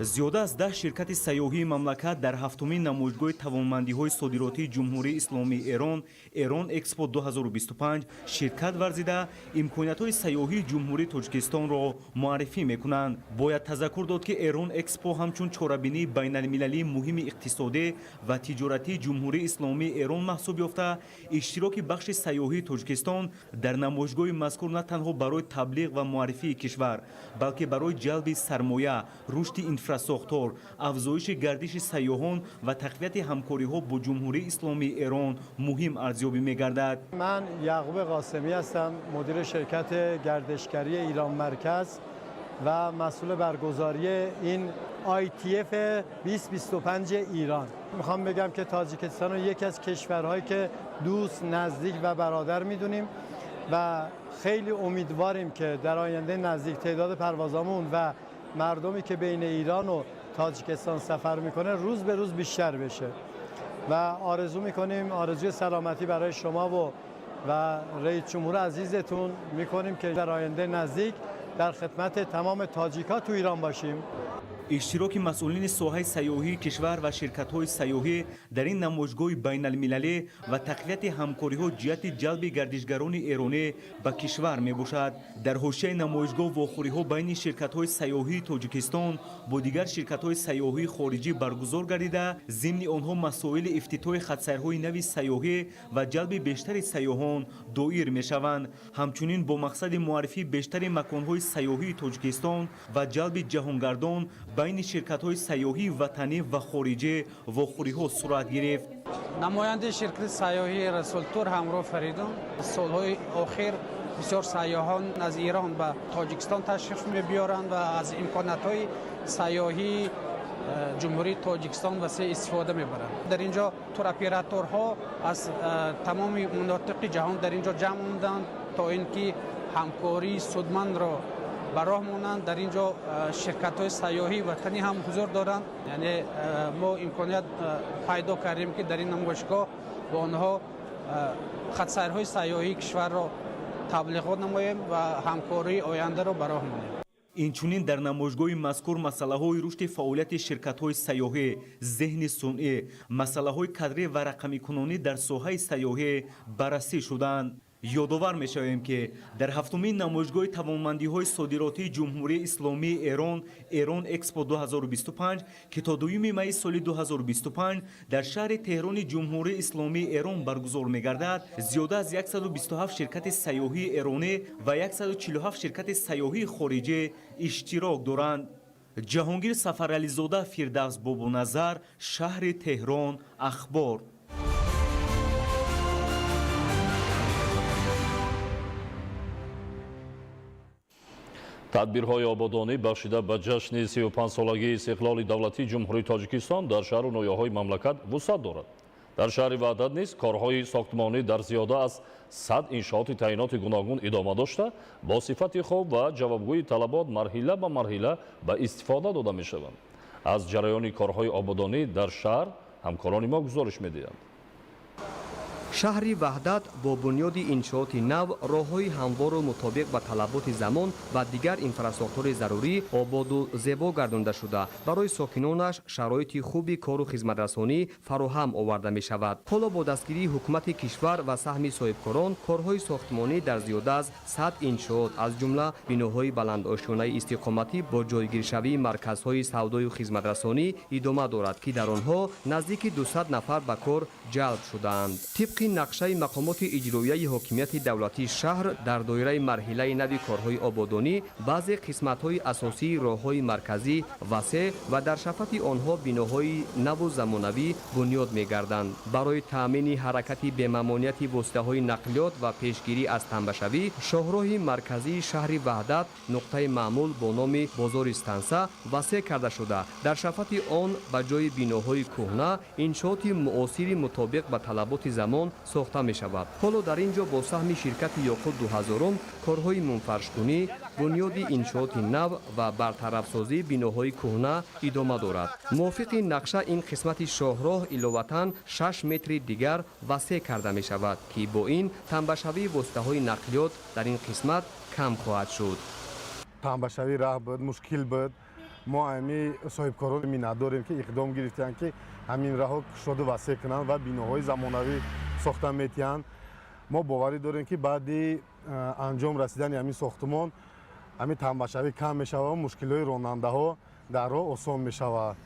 Зиёда аз 10 ширкати сайёҳии мамлакат дар ҳафтумин намоишгоҳи тавонмандиҳои содиротии Ҷумҳурии Исломии Эрон Эрон Экспо 2025 ширкат варзида, имкониятҳои сайёҳии Ҷумҳурии Тоҷикистонро муаррифӣ мекунанд. Бояд тазаккур дод, ки Эрон Экспо ҳамчун чорабинии байналмилалии муҳими иқтисодӣ ва тиҷоратии Ҷумҳурии Исломии Эрон маҳсуб ёфта, иштироки бахши сайёҳии Тоҷикистон дар намоишгоҳи мазкур на танҳо барои таблиғ ва муаррифии кишвар, балки барои ҷалби сармоя, рушди инфрасохтор, афзоиши гардиши сайёҳон ва тақвияти ҳамкориҳо бо Ҷумҳурии Исломии Эрон муҳим арзёбӣ мегардад. Ман Яғуб Қосимӣ ҳастам, мудири ширкати гардишгарии Эрон Марказ ва масъул баргузории ин ITF 2025 ایران. میخوام بگم که تاجیکستان رو یکی از کشورهایی که دوست، نزدیک و برادر میدونیم و خیلی امیدواریم که در آینده نزدیک تعداد پروازامون و مردمی که بین ایران و تاجیکستان سفر میکنه روز به روز بیشتر بشه و آرزو میکنیم، آرزوی سلامتی برای شما و رئیس جمهور عزیزتون میکنیم که در آینده نزدیک در خدمت تمام تاجیکا تو ایران باشیم. Иштироки масъулини соҳаи сайёҳии кишвар ва ширкатҳои сайёҳӣ дар ин намоишгоҳи байналмилалӣ ва тақвияти ҳамкориҳо ҷиҳати ҷалби гардишгарони эронӣ ба кишвар мебошад. Дар ҳошияи намоишгоҳ вохӯриҳо байни ширкатҳои сайёҳии Тоҷикистон бо дигар ширкатҳои сайёҳии хориҷӣ баргузор гардида, зимни онҳо масоили ифтитоҳи хатсайрҳои нави сайёҳӣ ва ҷалби бештари сайёҳон доир мешаванд. Ҳамчунин бо мақсади муаррифии бештари маконҳои сайёҳии Тоҷикистон ва ҷалби ҷаҳонгардон байни ширкатҳои сайёҳии ватанӣ ва хориҷӣ вохӯриҳо сурат гирифт. Намояндаи ширкати сайёҳии Расултур ҳамроҳ Фаридун. Солҳои охир бисёр сайёҳон аз Ирон ба Тоҷикистон ташриф мебиёранд ва аз имкониятҳои сайёҳии Ҷумҳурии Тоҷикистон васеъ истифода мебаранд. Дар ин ҷо туроператорҳо аз тамоми минотиқи ҷаҳон дар ин ҷо ҷамъ омаданд, то ин ки ҳамкории судмандро ба роҳ монанд. Дар ин ҷо ширкатҳои сайёҳии ватанӣ ҳам ҳузур доранд. Яъне мо имконият пайдо кардем, ки дар ин намоишгоҳ бо онҳо хатсайрҳои сайёҳии кишварро таблиғот намоем ва ҳамкории ояндаро ба роҳ монем. Инчунин дар намоишгоҳи мазкур масъалаҳои рушди фаъолияти ширкатҳои сайёҳӣ, зеҳни сунъӣ, масъалаҳои кадрӣ ва рақамикунонӣ дар соҳаи сайёҳӣ баррасӣ шуданд. Ёдовар мешавем, ки дар ҳафтумин намоишгоҳи тавонмандиҳои содиротии Ҷумҳурии Исломии Эрон Эрон Экспо 2025, ки то 2 майи соли 2025 дар шаҳри Теҳрони Ҷумҳурии Исломии Эрон баргузор мегардад, зиёда аз 127 ширкати сайёҳии эронӣ ва 147 ширкати сайёҳии хориҷӣ иштирок доранд. Ҷаҳонгир Сафарализода, Фирдавс Бобоназар, шаҳри Теҳрон, Ахбор. Тадбирҳои ободонӣ бахшида ба ҷашни 35-солагии истиқлоли давлатии Ҷумҳурии Тоҷикистон дар шаҳру ноҳияҳои мамлакат вусъат дорад. Дар шаҳри Ваҳдат низ корҳои сохтмонӣ дар зиёда аз 100 иншооти таъиноти гуногун идома дошта, бо сифати хуб ва ҷавобгӯи талабот марҳила ба марҳила ба истифода дода мешаванд. Аз ҷараёни корҳои ободонӣ дар шаҳр ҳамкорони мо гузориш медиҳанд. Шаҳри Ваҳдат бо бунёди иншооти нав, роҳҳои ҳамвору мутобиқ ба талаботи замон ва дигар инфрасохтори зарурӣ ободу зебо гардонда шуда, барои сокинонаш шароити хуби кору хизматрасонӣ фароҳам оварда мешавад. Ҳоло бо дастгирии ҳукумати кишвар ва саҳми соҳибкорон корҳои сохтмонӣ дар зиёда аз 100 иншоот, аз ҷумла биноҳои баландошёнаи истиқоматӣ бо ҷойгиршавии марказҳои савдою хизматрасонӣ идома дорад, ки дар онҳо наздики 200 нафар ба кор ҷалб шудаанд. Тибқи нақшаи мақомоти иҷроияи ҳокимияти давлатии шаҳр, дар доираи марҳилаи нави корҳои ободонӣ баъзе қисматҳои асосии роҳҳои марказӣ васеъ ва дар шафати онҳо биноҳои наву замонавӣ бунёд мегарданд. Барои таъмини ҳаракати бемамонияти воситаҳои нақлиёт ва пешгирӣ аз тамбашавӣ, шоҳроҳи марказии шаҳри Ваҳдат, нуқтаи маъмул бо номи бозори Станса васеъ карда шуда, дар шафати он ба ҷои биноҳои кӯҳна иншооти муосири мутобиқ ба талаботи замон сохта мешавад. Ҳоло дар ин ҷо бо саҳми ширкати Ёқут 2000 корҳои мунфаршкунӣ, бунёди иншооти нав ва бартарафсозии биноҳои кӯҳна идома дорад. Мувофиқи нақша, ин қисмати шоҳроҳ иловатан 6 метри дигар васеъ карда мешавад, ки бо ин тамбашавии воситаҳои нақлиёт дар ин қисмат кам хоҳад шуд. Тамбашавӣ раҳ буд, мушкил буд. Мо ҳами соҳибкорон миннат дорем, ки иқдом гирифтанд, ки ҳамин раҳо кушоду васеъ кунанд ва биноҳои замонавӣ сохта метиҳанд. Мо боварӣ дорем, ки баъди анҷом расидани ҳамин сохтумон ҳамин тамбашавӣ кам мешавад ва мушкилиҳои ронандаҳо дар роҳ осон мешавад.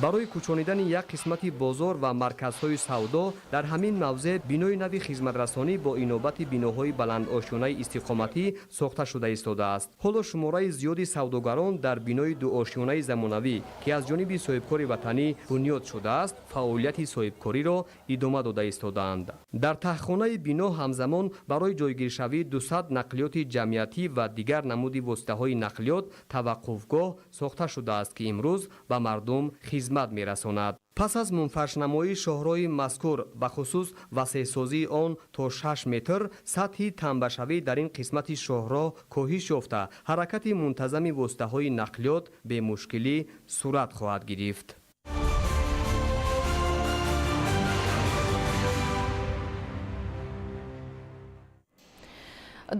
Барои кӯчонидани як қисмати бозор ва марказҳои савдо дар ҳамин мавзеъ бинои нави хизматрасонӣ бо инобати биноҳои баландошёнаи истиқоматӣ сохта шуда истодааст. Ҳоло шумораи зиёди савдогарон дар бинои дуошёнаи замонавӣ, ки аз ҷониби соҳибкори ватанӣ бунёд шудааст, фаъолияти соҳибкориро идома дода истодаанд. Дар таҳхонаи бино ҳамзамон барои ҷойгиршавии 200 нақлиёти ҷамъиятӣ ва дигар намуди воситаҳои нақлиёт таваққуфгоҳ сохта шудааст, ки имрӯз ба мардум хизмат мерасонад. Пас аз мунфаршнамоии шоҳроҳи мазкур, бахусус васеъсозии он то 6 метр, сатҳи тамбашавӣ дар ин қисмати шоҳроҳ коҳиш ёфта, ҳаракати мунтазами воситаҳои нақлиёт бемушкилӣ сурат хоҳад гирифт.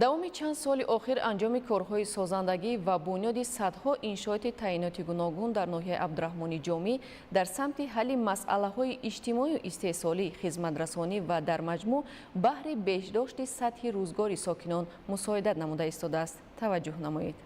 Давоми чанд соли охир анҷоми корҳои созандагӣ ва бунёди садҳо иншооти таъиноти гуногун дар ноҳияи Абдураҳмони Ҷомӣ дар самти ҳалли масъалаҳои иҷтимоию истеҳсолӣ, хизматрасонӣ ва дар маҷмӯъ баҳри беҳдошти сатҳи рӯзгори сокинон мусоидат намуда истодааст. Таваҷҷӯҳ намоед.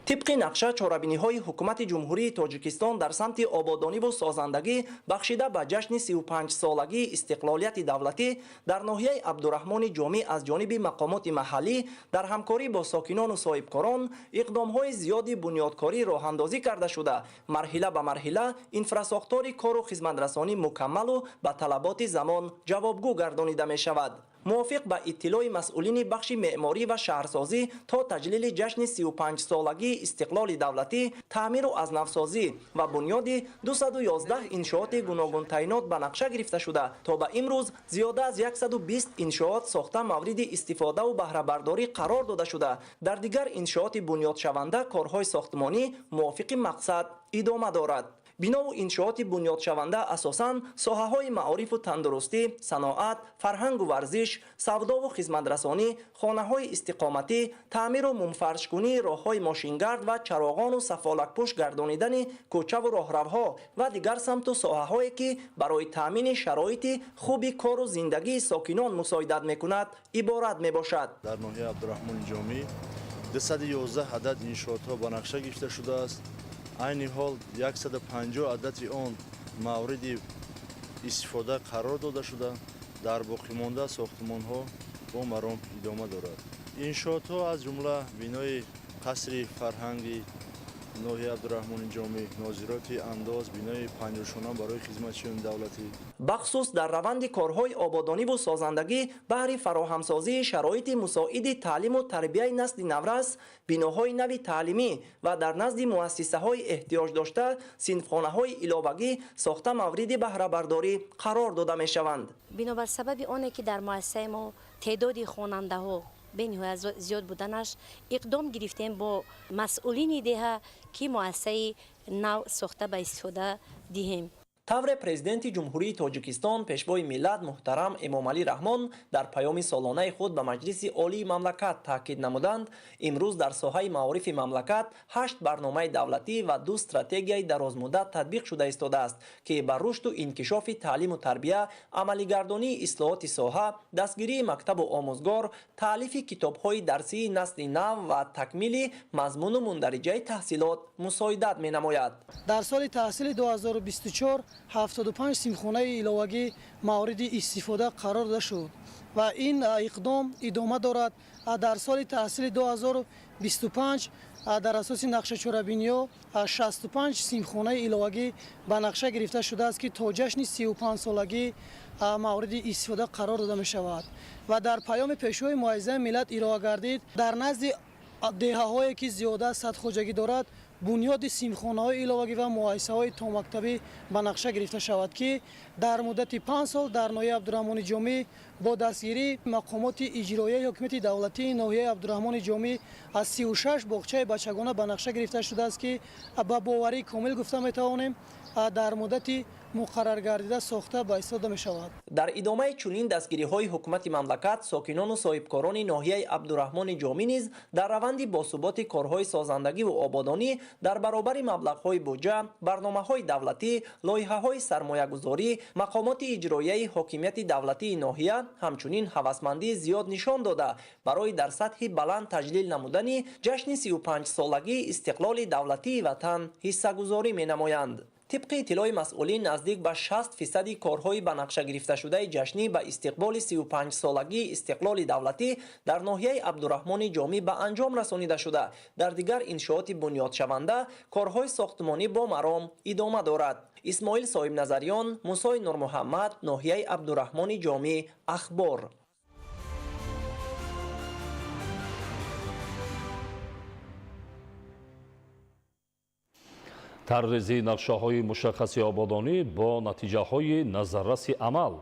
Тибқи нақша, чорабиниҳои ҳукумати Ҷумҳурии Тоҷикистон дар самти ободониву созандагӣ бахшида ба ҷашни 35-солагии истиқлолияти давлатӣ дар ноҳияи Абдураҳмони Ҷомӣ аз ҷониби мақомоти маҳаллӣ дар ҳамкорӣ бо сокинону соҳибкорон иқдомҳои зиёди бунёдкорӣ роҳандозӣ карда шуда, марҳила ба марҳила инфрасохтори кору хизматрасонӣ мукаммалу ба талаботи замон ҷавобгӯ гардонида мешавад. Мувофиқ ба иттилои масъулини бахши меъморӣ ва шаҳрсозӣ, то таҷлили ҷашни 35-солагии истиқлоли давлатӣ таъмиру азнавсозӣ ва бунёди 211 иншооти гуногунтаъинот ба нақша гирифта шуда, то ба имрӯз зиёда аз 120 иншоот сохта мавриди истифодаву баҳрабардорӣ қарор дода шуда, дар дигар иншооти бунёдшаванда корҳои сохтмонӣ мувофиқи мақсад идома дорад. Бинову иншооти бунёдшаванда асосан соҳаҳои маорифу тандурустӣ, саноат, фарҳангу варзиш, савдову хизматрасонӣ, хонаҳои истиқоматӣ, таъмиру мунфаршкунии роҳҳои мошингард ва чароғону сафолакпӯш гардонидани кӯчаву роҳравҳо ва дигар самту соҳаҳое, ки барои таъмини шароити хуби кору зиндагии сокинон мусоидат мекунад, иборат мебошад. Дар ноҳияи Абдураҳмони Ҷомӣ 211 адад иншоотҳо ба нақша гирифта шудааст. Айни ҳол 150 адади он мавриди истифода қарор дода шуда, дар боқимонда сохтмонҳо бо маром идома дорад. Иншоотҳо аз ҷумла бинои қасри фарҳанги ноҳияи Абдураҳмони Ҷомӣ, нозироти андоз, бинои панҷошона барои хизматчиёни давлатӣ. Бахусус дар раванди корҳои ободониву созандагӣ баҳри фароҳамсозии шароити мусоиди таълиму тарбияи насли наврас, биноҳои нави таълимӣ ва дар назди муассисаҳои эҳтиёҷ дошта синфхонаҳои иловагӣ сохта мавриди баҳрабардорӣ қарор дода мешаванд. Бинобар сабаби оне ки дар муассисаи мо теъдоди хонандаҳо бениҳоят зиёд буданаш, иқдом гирифтем бо масъулини деҳа, ки муассисаи нав сохта ба истифода диҳем. Тавре Президенти Ҷумҳурии Тоҷикистон, Пешвои миллат муҳтарам Эмомалӣ Раҳмон дар паёми солонаи худ ба Маҷлиси Олии мамлакат таъкид намуданд, имрӯз дар соҳаи маорифи мамлакат 8 барномаи давлатӣ ва 2 стратегияи дарозмуддат татбиқ шуда истодааст, ки ба рушду инкишофи таълиму тарбия, амалигардонии ислоҳоти соҳа, дастгирии мактабу омӯзгор, таълифи китобҳои дарсии насли нав ва такмили мазмуну мундариҷаи таҳсилот мусоидат менамояд. Дар соли таҳсили 2024 75 синфхонаи иловагӣ мавриди истифода қарор дода шуд ва ин иқдом идома дорад. Дар соли таҳсили 2025 дар асоси нақша чорабиниҳо 65 синфхонаи иловагӣ ба нақша гирифта шудааст, ки то ҷашни 35-солагӣ мавриди истифода қарор дода мешавад. Ва дар паёми Пешвои Муаззами миллат ироа гардид, дар назди деҳаҳое ки зиёда аз 100 хоҷагӣ дорад, бунёди синфхонаҳои иловагӣ ва муассисаҳои томактабӣ ба нақша гирифта шавад, ки дар муддати 5 сол дар ноҳияи Абдураҳмони Ҷомӣ бо дастгирии мақомоти иҷроияи ҳокимияти давлатии ноҳияи Абдураҳмони Ҷомӣ аз 36 боғчаи бачагона ба нақша гирифта шудааст, ки ба боварии комил гуфта метавонем, дар муддати муқарраргардида сохта ба истода мешавад. Дар идомаи чунин дастгириҳои ҳукумати мамлакат, сокинону соҳибкорони ноҳияи Абдураҳмони Ҷомӣ низ дар раванди босуботи корҳои созандагиву ободонӣ дар баробари маблағҳои буҷа, барномаҳои давлатӣ, лоиҳаҳои сармоягузорӣ, мақомоти иҷроияи ҳокимияти давлатии ноҳия ҳамчунин ҳавасмандии зиёд нишон дода, барои дар сатҳи баланд таҷлил намудани ҷашни 35-солагии истиқлоли давлатии ватан ҳиссагузорӣ менамоянд. Тибқи иттилои масъулин, наздик ба 60% корҳои ба нақша гирифташудаи ҷашнӣ ба истиқболи 35-солагии истиқлоли давлатӣ дар ноҳияи Абдураҳмони Ҷомӣ ба анҷом расонида шуда, дар дигар иншооти бунёдшаванда корҳои сохтмонӣ бо маром идома дорад. Исмоил Соҳибназарён, Мусои Нурмуҳаммад, ноҳияи Абдураҳмони Ҷомӣ, Ахбор. Таррези нақшаҳои мушаххаси ободонӣ бо натиҷаҳои назарраси амал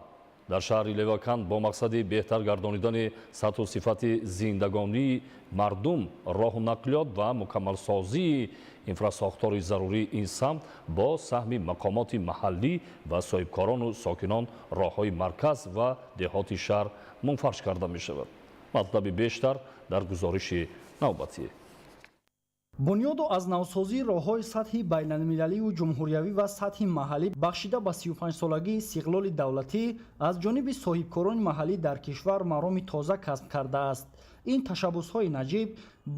дар шаҳри Леваканд бо мақсади беҳтар гардонидани сатҳу сифати зиндагонии мардум, роҳу нақлиёт ва мукаммалсозии инфрасохтори зарурии ин самт бо саҳми мақомоти маҳаллӣ ва соҳибкорону сокинон роҳҳои марказ ва деҳоти шаҳр мунфарш карда мешавад. Матлаби бештар дар гузориши навбатӣ. Бунёду аз навсозии роҳҳои сатҳи байналмилалию ҷумҳуриявӣ ва сатҳи маҳаллӣ бахшида ба 35-солагии истиқлоли давлатӣ аз ҷониби соҳибкорони маҳаллӣ дар кишвар мароми тоза касб кардааст. Ин ташаббусҳои наҷиб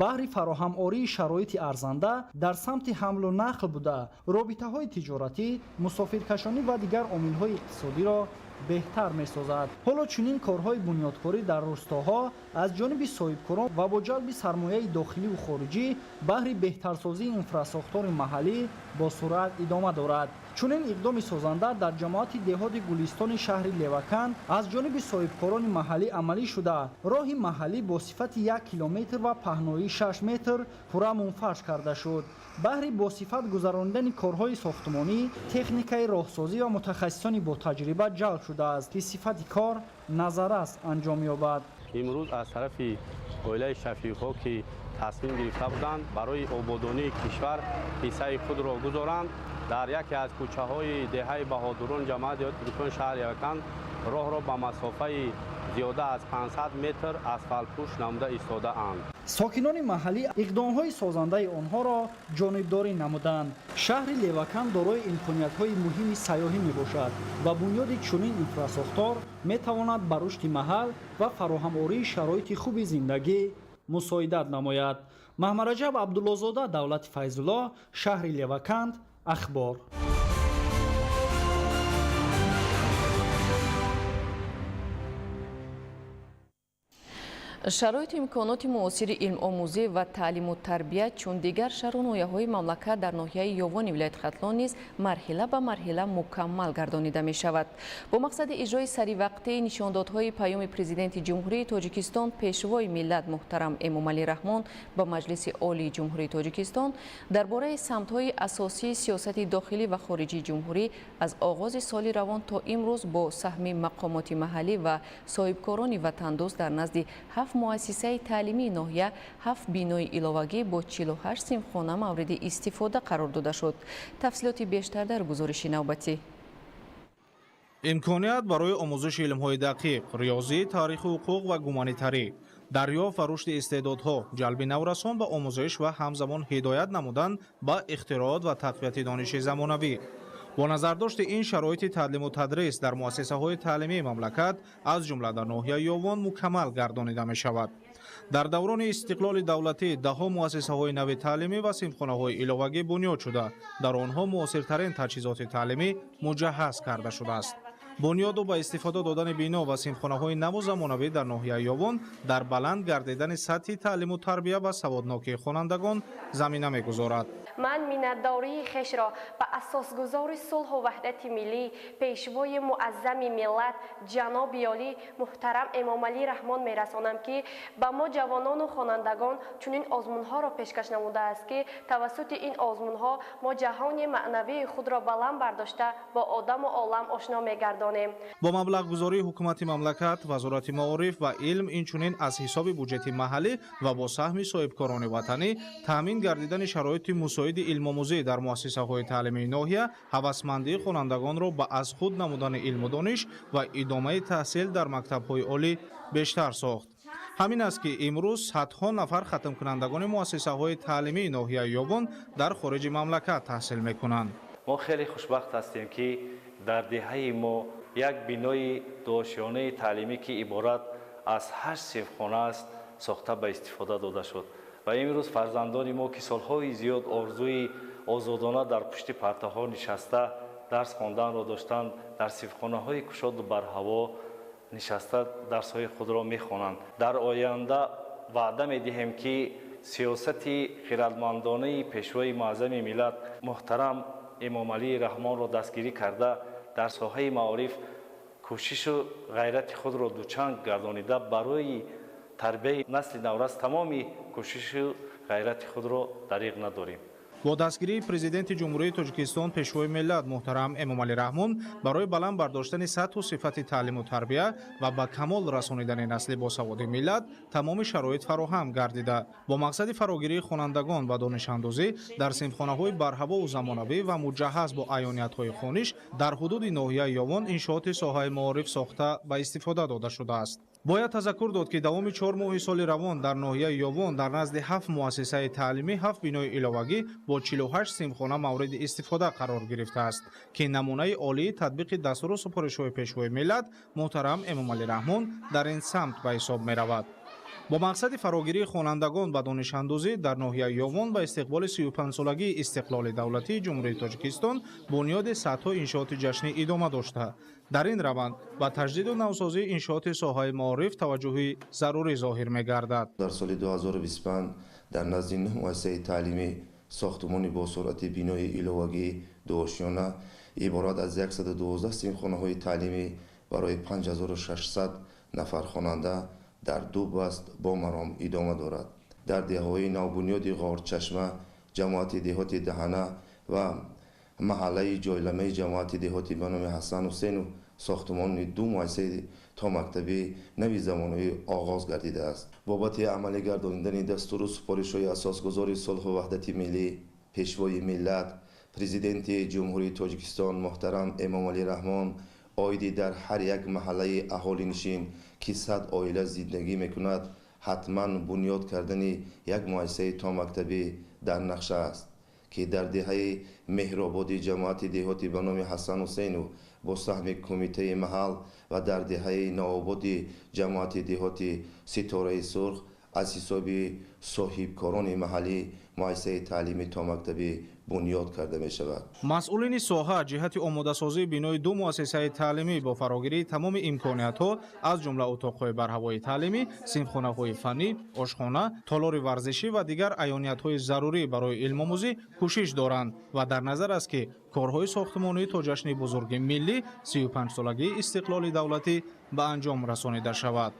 баҳри фароҳамории шароити арзанда дар самти ҳамлу нақл буда, робитаҳои тиҷоратӣ, мусофиркашонӣ ва дигар омилҳои иқтисодиро беҳтар месозад. Ҳоло чунин корҳои бунёдкорӣ дар рустоҳо аз ҷониби соҳибкорон ва бо ҷалби сармояи дохиливу хориҷӣ баҳри беҳтарсозии инфрасохтори маҳаллӣ бо суръат идома дорад. Чунин иқдоми созанда дар ҷамоати деҳоти Гулистони шаҳри Леваканд аз ҷониби соҳибкорони маҳаллӣ амалӣ шуда, роҳи маҳаллӣ бо сифати 1 километр ва паҳноии 6 метр пурра мунфарш карда шуд. Баҳри босифат гузаронидани корҳои сохтмонӣ, техникаи роҳсозӣ ва мутахассисони ботаҷриба ҷалб шудааст, ки сифати кор назаррас анҷом ёбад. Имрӯз аз тарафи оилаи Шафиқҳо, ки тасмим гирифта буданд барои ободонии кишвар ҳиссаи худро гузоранд, дар яке аз кӯчаҳои деҳаи Баҳодурон ҷамоати деҳоти Гулистони шаҳри Леваканд роҳро ба масофаи зиёда аз 500 метр асфалтпӯш намуда истодаанд. Сокинони маҳаллӣ иқдомҳои созандаи онҳоро ҷонибдорӣ намуданд. Шаҳри Леваканд дорои имкониятҳои муҳими сайёҳӣ мебошад ва бунёди чунин инфрасохтор метавонад ба рушди маҳал ва фароҳамории шароити хуби зиндагӣ мусоидат намояд. Маҳмараҷаб Абдуллозода, Давлати Файзулло, шаҳри Леваканд, Ахбор. Шароиту имконоти муосири илмомӯзӣ ва таълиму тарбия чун дигар шаҳру ноҳияҳои мамлакат дар ноҳияи Ёвони вилояти Хатлон низ марҳила ба марҳила мукаммал гардонида мешавад. Бо мақсади иҷрои саривақтии нишондодҳои паёми Президенти Ҷумҳурии Тоҷикистон, Пешвои миллат муҳтарам Эмомалӣ Раҳмон ба Маҷлиси Олии Ҷумҳурии Тоҷикистон дар бораи самтҳои асосии сиёсати дохилӣ ва хориҷии ҷумҳурӣ аз оғози соли равон то имрӯз бо саҳми мақомоти маҳаллӣ ва соҳибкорони ватандӯст дар назди 7 муассисаи таълимии ноҳия 7 бинои иловагӣ бо 48 синфхона мавриди истифода қарор дода шуд. Тафсилоти бештар дар гузориши навбатӣ. Имконият барои омӯзиши илмҳои дақиқ, риёзӣ, таъриху ҳуқуқ ва гуманитарӣ, дарёфт ва рушди истеъдодҳо, ҷалби наврасон ба омӯзиш ва ҳамзамон ҳидоят намудан ба ихтироот ва тақвияти дониши замонавӣ. Бо назардошти ин шароити таълиму тадрис дар муассисаҳои таълимии мамлакат, аз ҷумла дар ноҳияи Ёвон, мукаммал гардонида мешавад. Дар даврони истиқлоли давлатӣ даҳҳо муассисаҳои нави таълимӣ ва синфхонаҳои иловагӣ бунёд шуда, дар онҳо муосиртарин таҷҳизоти таълимӣ муҷаҳҳаз карда шудааст. Бунёду ба истифода додани бино ва синфхонаҳои наву замонавӣ дар ноҳияи Ёвон дар баланд гардидани сатҳи таълиму тарбия ва саводнокии хонандагон замина мегузорад. Ман миннатдории хешро ба асосгузори сулҳу ваҳдати миллӣ, пешвои муаззами миллат, ҷаноби олӣ муҳтарам Эмомалӣ Раҳмон мерасонам, ки ба мо ҷавонону хонандагон чунин озмунҳоро пешкаш намудааст, ки тавассути ин озмунҳо мо ҷаҳони маънавии худро баланд бардошта бо одаму олам ошно мегардонем. Бо маблағгузории ҳукумати мамлакат, Вазорати маориф ва илм, инчунин аз ҳисоби буҷети маҳаллӣ ва бо саҳми соҳибкорони ватанӣ таъмин гардидани шароити мусоиди илмомӯзӣ дар муассисаҳои таълимии ноҳия ҳавасмандии хонандагонро ба аз худ намудани илму дониш ва идомаи таҳсил дар мактабҳои олӣ бештар сохт. Ҳамин аст, ки имрӯз садҳо нафар хатмкунандагони муассисаҳои таълимии ноҳияи Ёвон дар хориҷи мамлакат таҳсил мекунанд. Мо хеле хушбахт ҳастем, ки дар деҳаи мо як бинои дуошёнаи таълимӣ, ки иборат аз 8 синфхона аст, сохта ба истифода дода шуд. Ва имрӯз фарзандони мо, ки солҳои зиёд орзуи озодона дар пушти партаҳо нишаста дарс хонданро доштанд, дар синфхонаҳои кушоду барҳаво нишаста дарсҳои худро мехонанд. Дар оянда ваъда медиҳем, ки сиёсати хирадмандонаи пешвои муаззами миллат муҳтарам Эмомалӣ Раҳмонро дастгирӣ карда, дар соҳаи маориф кӯшишу ғайрати худро дучанг гардонида, барои тарбияи насли наврас тамоми кӯшишу ғайрати худро дариғ надорем. Бо дастгирии Президенти Ҷумҳурии Тоҷикистон, Пешвои миллат муҳтарам Эмомалӣ Раҳмон барои баланд бардоштани сатҳу сифати таълиму тарбия ва ба камол расонидани насли босаводи миллат тамоми шароит фароҳам гардида, бо мақсади фарогирии хонандагон ва донишандозӣ дар синфхонаҳои барҳавову замонавӣ ва муҷаҳҳаз бо аёниятҳои хониш дар ҳудуди ноҳияи Ёвон иншооти соҳаи маориф сохта ба истифода дода шудааст. Бояд тазаккур дод, ки давоми 4 моҳи соли равон дар ноҳияи Ёвон дар назди 7 муассисаи таълимӣ 7 бинои иловагӣ бо 48 синфхона мавриди истифода қарор гирифтааст, ки намунаи олии татбиқи дастуру супоришҳои пешвои миллат муҳтарам Эмомалӣ Раҳмон дар ин самт ба ҳисоб меравад. Бо мақсади фарогирии хонандагон ба донишандозӣ дар ноҳияи Ёвон ба истиқболи 35-солагии истиқлоли давлатии Ҷумҳурии Тоҷикистон бунёди садҳо иншооти ҷашнӣ идома дошта, дар ин раванд ба таҷдиду навсозии иншооти соҳаи маориф таваҷҷӯҳи зарурӣ зоҳир мегардад. Дар соли 2025 дар назди 9 муассисаи таълимӣ сохтумони бо суръати бинои иловагии дуошёна иборат аз 112 синфхонаҳои таълимӣ барои 5600 нафар хонанда дар ду баст бо маром идома дорад. Дар деҳаҳои навбунёди Ғорчашма, ҷамоати деҳоти Даҳана ва маҳаллаи ҷойламаи ҷамоати деҳоти ба номи Ҳасан Ҳусейнов сохтумони ду муассисаи томактабӣ нави замонавӣ оғоз гардидааст. Бобати амалӣ гардонидани дастуру супоришҳои асосгузори сулҳу ваҳдати миллӣ, пешвои миллат, Президенти Ҷумҳурии Тоҷикистон муҳтарам Эмомалӣ Раҳмон оиди дар ҳар як маҳаллаи аҳолинишин, ки 100 оила зиндагӣ мекунад, ҳатман бунёд кардани як муассисаи томактабӣ дар нақша аст, ки дар деҳаи Меҳрободи ҷамоати деҳоти ба номи Ҳасан Ҳусейнов бо саҳми кумитаи маҳал ва дар деҳаи Навободи ҷамоати деҳоти Ситораи Сурх аз ҳисоби соҳибкорони маҳаллӣ муассисаи таълимии томактабӣ бунёд карда мешавад. Масъулини соҳа ҷиҳати омодасозии бинои ду муассисаи таълимӣ бо фарогирии тамоми имкониятҳо, аз ҷумла утоқҳои барҳавои таълимӣ, синфхонаҳои фаннӣ, ошхона, толори варзишӣ ва дигар аёниятҳои зарурӣ барои илмомӯзӣ кӯшиш доранд ва дар назар аст, ки корҳои сохтмонӣ то ҷашни бузурги миллӣ 35-солагии истиқлоли давлатӣ ба анҷом расонида шавад.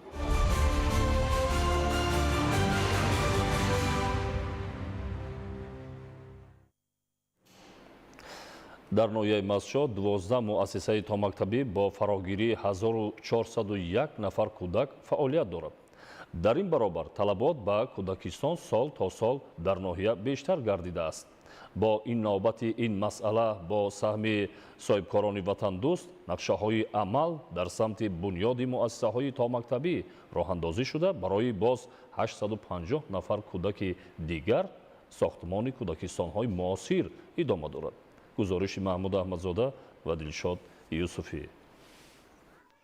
Дар ноҳияи Мастчоҳ 12 муассисаи томактабӣ бо фарогирии 1401 нафар кӯдак фаъолият дорад. Дар ин баробар талабот ба кӯдакистон сол то сол дар ноҳия бештар гардидааст. Бо ин навбати ин масъала бо саҳми соҳибкорони ватандӯст нақшаҳои амал дар самти бунёди муассисаҳои томактабӣ роҳандозӣ шуда, барои боз 850 нафар кӯдаки дигар сохтмони кӯдакистонҳои муосир идома дорад. Гузориши Маҳмуд Аҳмадзода ва Дилшод Юсуфӣ.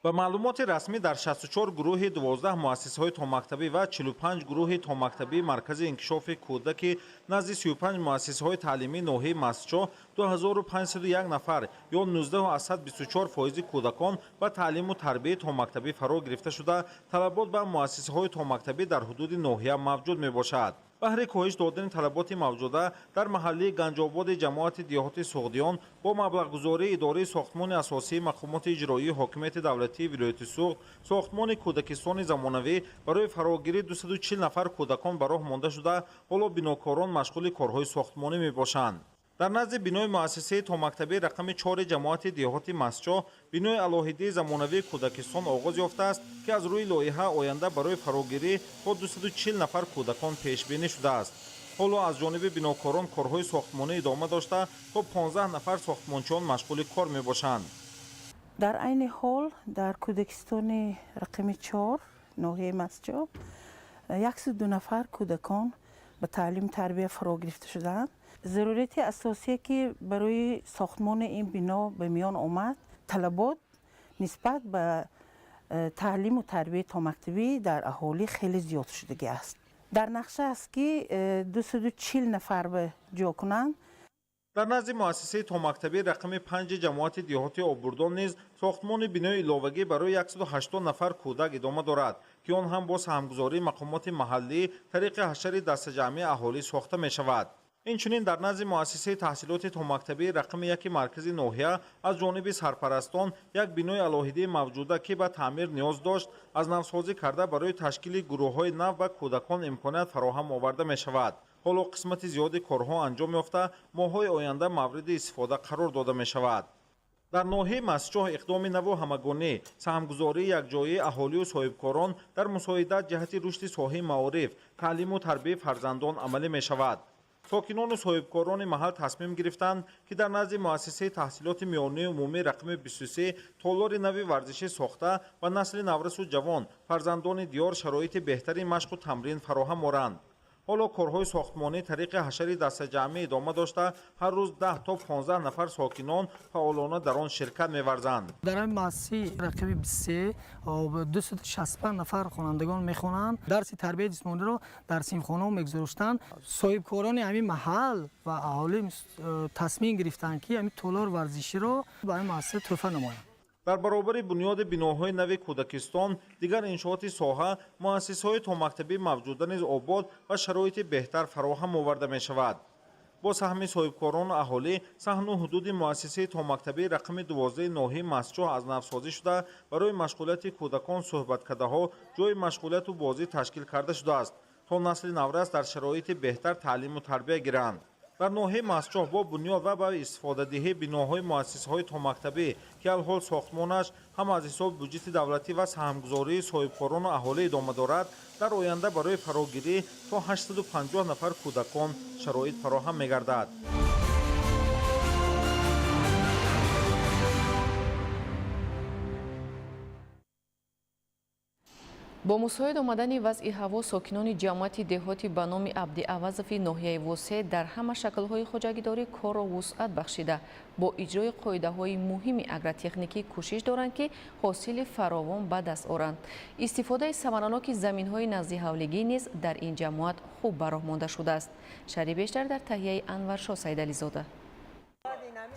Ба маълумоти расмӣ дар 64 гурӯҳи 12 муассисаҳои томактабӣ ва 45 гурӯҳи томактабии Маркази инкишофи кӯдаки назди 35 муассисаҳои таълимии ноҳияи Мастчоҳ 2501 нафар ё 19,24% кӯдакон ба таълиму тарбияи томактабӣ фаро гирифта шуда, талабот ба муассисаҳои томактабӣ дар ҳудуди ноҳия мавҷуд мебошад. Баҳри коҳиш додани талаботи мавҷуда дар маҳаллии Ганҷободи ҷамоати деҳоти Суғдиён бо маблағгузории идораи сохтмони асосии мақомоти иҷроии ҳокимияти давлатии вилояти Суғд сохтмони кӯдакистони замонавӣ барои фарогирии 240 нафар кӯдакон ба роҳ монда шуда, ҳоло бинокорон машғули корҳои сохтмонӣ мебошанд. Дар назди бинои муассисаи томактабии рақами 4 ҷамоати деҳоти Мастчоҳ бинои алоҳидии замонавии кӯдакистон оғоз ёфтааст, ки аз рӯи лоиҳа оянда барои фарогирӣ то 240 нафар кӯдакон пешбинӣ шудааст. Ҳоло аз ҷониби бинокорон корҳои сохтмонӣ идома дошта, то 15 нафар сохтмончиён машғули кор мебошанд. Дар айни ҳол дар кӯдакистони рақами 4 ноҳияи Мастчоҳ 102 нафар кӯдакон ба таълиму тарбия фаро гирифта шудаанд. Зарурияти асосие, ки барои сохтмони ин бино ба миён омад, талабот нисбат ба таълиму тарбияи томактабӣ дар аҳолӣ хеле зиёд шудагӣ аст. Дар нақша аст, ки 240 нафар ба ҷо кунанд. Дар назди муассисаи томактабии рақами 5 ҷамоати деҳоти Обурдон низ сохтмони бинои иловагӣ барои 180 нафар кӯдак идома дорад, ки он ҳам бо саҳмгузории мақомоти маҳаллӣ тариқи ҳашари дастаҷамъии аҳолӣ сохта мешавад. Инчунин дар назди муассисаи таҳсилоти томактабии рақами 1 маркази ноҳия аз ҷониби сарпарастон як бинои алоҳидии мавҷуда, ки ба таъмир ниёз дошт, аз навсозӣ карда барои ташкили гурӯҳҳои нав ба кӯдакон имконият фароҳам оварда мешавад. Ҳоло қисмати зиёди корҳо анҷом ёфта, моҳҳои оянда мавриди истифода қарор дода мешавад. Дар ноҳияи Мастчоҳ иқдоми наву ҳамагонӣ, саҳмгузории якҷояи аҳолию соҳибкорон дар мусоидат ҷиҳати рушди соҳаи маориф, таълиму тарбияи фарзандон амалӣ мешавад. Сокинону соҳибкорони маҳал тасмим гирифтанд, ки дар назди муассисаи таҳсилоти миёнаи умумӣ рақами 23 толори нави варзишӣ сохта ва насли наврасу ҷавон, фарзандони диёр шароити беҳтари машқу тамрин фароҳам оранд. Ҳоло корҳои сохтмонӣ тариқи ҳашари дастаҷамъӣ идома дошта, ҳар рӯз 10 то 15 нафар сокинон фаъолона дар он ширкат меварзанд. Дар ҳамин муассисаи рақами 23 265 нафар хонандагон мехонанд. Дарси тарбияи ҷисмониро дар синфхонаҳо мегузароштанд. Соҳибкорони ҳамин маҳал ва аҳолӣ тасмим гирифтанд, ки ҳамин толори варзиширо ба ҳамин муассиса тӯҳфа намоянд. Дар баробари бунёди биноҳои нави кӯдакистон, дигар иншооти соҳа, муассисаҳои томактабӣ мавҷуда низ обод ва шароити беҳтар фароҳам оварда мешавад. Бо саҳми соҳибкорону аҳолӣ саҳну ҳудуди муассисаи томактабии рақами 12 ноҳияи Мастчоҳ аз навсозӣ шуда, барои машғулияти кӯдакон суҳбаткадаҳо, ҷойи машғулияту бозӣ ташкил карда шудааст, то насли наврас дар шароити беҳтар таълиму тарбия гиранд. Дар ноҳияи Мастчоҳ бо бунёд ва ба истифодадиҳии биноҳои муассисаҳои томактабӣ, ки алҳол сохтмонаш ҳам аз ҳисоби буҷети давлатӣ ва саҳмгузории соҳибкорону аҳолӣ идома дорад, дар оянда барои фарогирӣ то 850 нафар кӯдакон шароит фароҳам мегардад. Бо мусоид омадани вазъи ҳаво сокинони ҷамоати деҳоти ба номи Абдиавазови ноҳияи Восеъ дар ҳама шаклҳои хоҷагидорӣ корро вусъат бахшида, бо иҷрои қоидаҳои муҳими агротехникӣ кӯшиш доранд, ки ҳосили фаровон ба даст оранд. Истифодаи самараноки заминҳои наздиҳавлигӣ низ дар ин ҷамоат хуб ба роҳ монда шудааст. Шарҳи бештар дар таҳияи Анваршоҳ Сайдализода.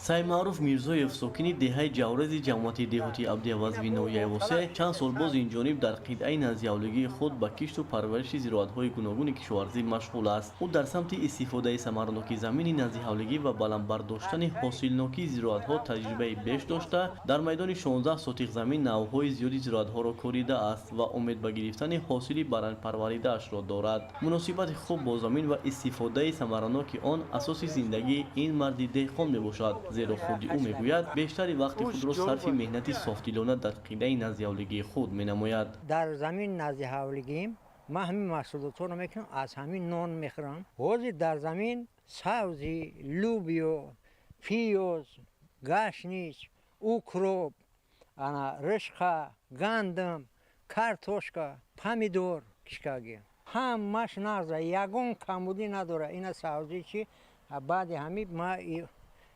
Саймаъруф Мирзоев, сокини деҳаи Ҷаврези ҷамоати деҳоти Абдиавазови ноҳияи Восеъ, чанд сол боз инҷониб дар қитъаи наздиҳавлигии худ ба кишту парвариши зироатҳои гуногуни кишоварзӣ машғул аст. Ӯ дар самти истифодаи самараноки замини наздиҳавлигӣ ва баланд бардоштани ҳосилнокии зироатҳо таҷрибаи беш дошта, дар майдони 16 сотиқ замин навъҳои зиёди зироатҳоро коридааст ва умед ба гирифтани ҳосили баландпарваридаашро дорад. Муносибати хуб бо замин ва истифодаи самараноки он асоси зиндагии ин марди деҳқон мебошад, зеро худи ӯ мегӯяд, бештари вақти худро сарфи меҳнати софдилона дар қитъаи наздиҳавлигии худ менамояд. Дар замин наздиҳавлигим Ман ҳамин маҳсулотҳоро мекунам, аз ҳамин нон мехӯрам. Ҳозир дар замин сабзӣ, лӯбиё, пиёз, гашнич, укроп, ана ришқа, гандум, картошка, помидор кишкагӣ. Ҳамаш нағза, ягон камбудӣ надора. Ина сабзӣ чи баъди ҳамин ма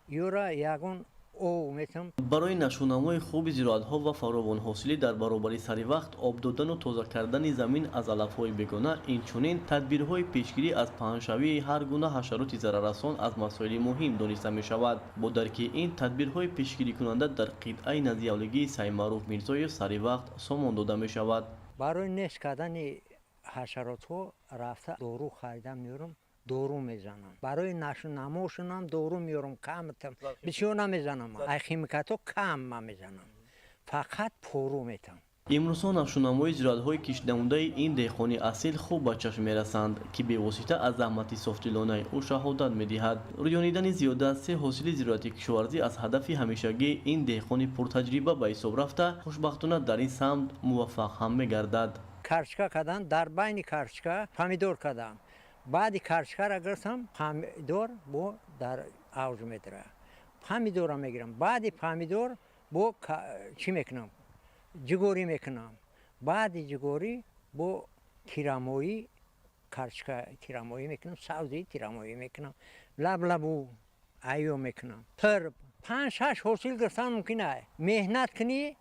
юра ягон ов метам. Барои нашъунамои хуби зироатҳо ва фаровонҳосилӣ дар баробари саривақт об додану тоза кардани замин аз алафҳои бегона, инчунин тадбирҳои пешгирӣ аз паҳншавии ҳар гуна ҳашароти зараррасон аз масоили муҳим дониста мешавад. Бо дарки ин тадбирҳои пешгирикунанда дар қитъаи наздиҳавлигии Саймаъруф Мирзоев саривақт сомон дода мешавад. Барои нест кардани ҳашаротҳо рафта дору харида меорам, дору мезанам. Барои нашъунамошунам дору меорам, камтам бисёр намезанам. Ай химикатҳо кам ман мезанам, фақат пору метам. Имрӯзҳо нашъунамои зироатҳои киштнамудаи ин деҳқони асил хуб ба чашм мерасанд, ки бевосита аз заҳмати софдилонаи ӯ шаҳодат медиҳад. Рӯёнидани зиёда аз се ҳосили зироати кишоварзӣ аз ҳадафи ҳамешагии ин деҳқони пуртаҷриба ба ҳисоб рафта, хушбахтона дар ин самт муваффақ ҳам мегардад. Карчка кардам, дар байни карчка помидор кардам. Баъди карчкаро гирифтам, помидор бо дар авҷ медарад. Помидорро мегирам. Баъди помидор бо чӣ мекунам? Ҷугорӣ мекунам. Баъди ҷугорӣ бо тирамоӣ карчка тирамоӣ мекунам, сабзии тирамоӣ мекунам, лаблабу айё мекунам. Тирб 5-6 ҳосил гирифтан мумкин аст. Меҳнат кунӣ,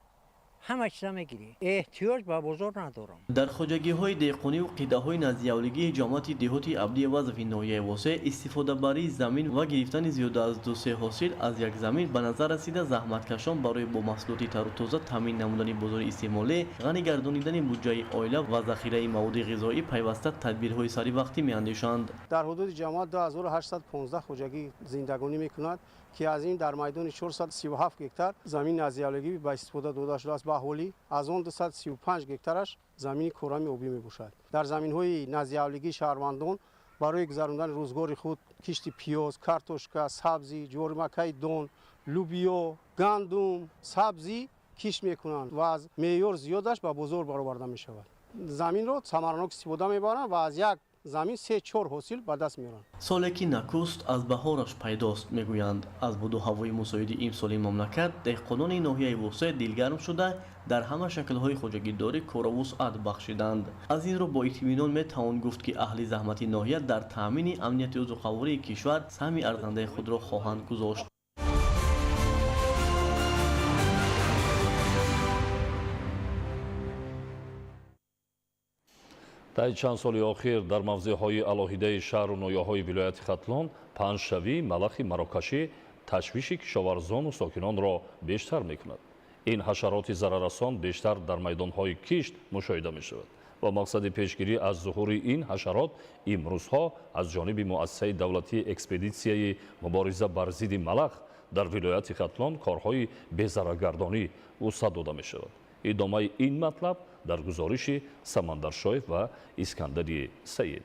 ҳама чиза мегирӣ. Эҳтиёҷ ба бозор надорам. Дар хоҷагиҳои деҳқониву қитъаҳои наздиҳавлигии ҷамоати деҳоти Абдиевазови ноҳияи Восеъ истифодабарии замин ва гирифтани зиёда аз 2-3 ҳосил аз як замин ба назар расида, заҳматкашон барои бо маҳсулоти тару тоза таъмин намудани бозори истеъмолӣ, ғанӣ гардонидани буҷаи оила ва захираи маводи ғизоӣ пайваста тадбирҳои саривақтӣ меандешанд. Дар ҳудуди ҷамоат 2815 хоҷагӣ зиндагонӣ мекунад, ки аз ин дар майдони 437 гектар замини наздиҳавлигӣ ба истифода дода шудааст ба аҳолӣ. Аз он 235 гектараш замини корами обӣ мебошад. Дар заминҳои наздиҳавлигии шаҳрвандон барои гузарондани рӯзгори худ кишти пиёз, картошка, сабзӣ, ҷуворимакаи дон, лӯбиё, гандум, сабзӣ кишт мекунанд ва аз меъёр зиёдаш ба бозор бароварда мешавад. Заминро самаранок истифода мебаранд ва аз як замин 3-4 ҳосил ба даст меоранд. Соле ки накуст аз баҳораш пайдост, мегӯянд. Аз буду ҳавои мусоиди имсоли мамлакат деҳқонони ноҳияи Восеъ дилгарм шуда, дар ҳама шаклҳои хоҷагидорӣ кору вусъат бахшиданд. Аз ин рӯ бо итминон метавон гуфт, ки аҳли заҳмати ноҳия дар таъмини амнияти озуқавории кишвар саҳми арзандаи худро хоҳанд гузошт. Дар чанд соли охир дар мавзеъҳои алоҳидаи шаҳру ноҳияҳои вилояти Хатлон паҳншавии малахи марокашӣ ташвиши кишоварзону сокинонро бештар мекунад. Ин ҳашароти зараррасон бештар дар майдонҳои кишт мушоҳида мешавад. Бо мақсади пешгирӣ аз зуҳури ин ҳашарот имрӯзҳо аз ҷониби муассисаи давлатии экспедитсияи мубориза бар зидди малах дар вилояти Хатлон корҳои безараргардонӣ вусъат дода мешавад. Идомаи ин матлаб дар гузориши Самандаршоев ва Искандари Саид.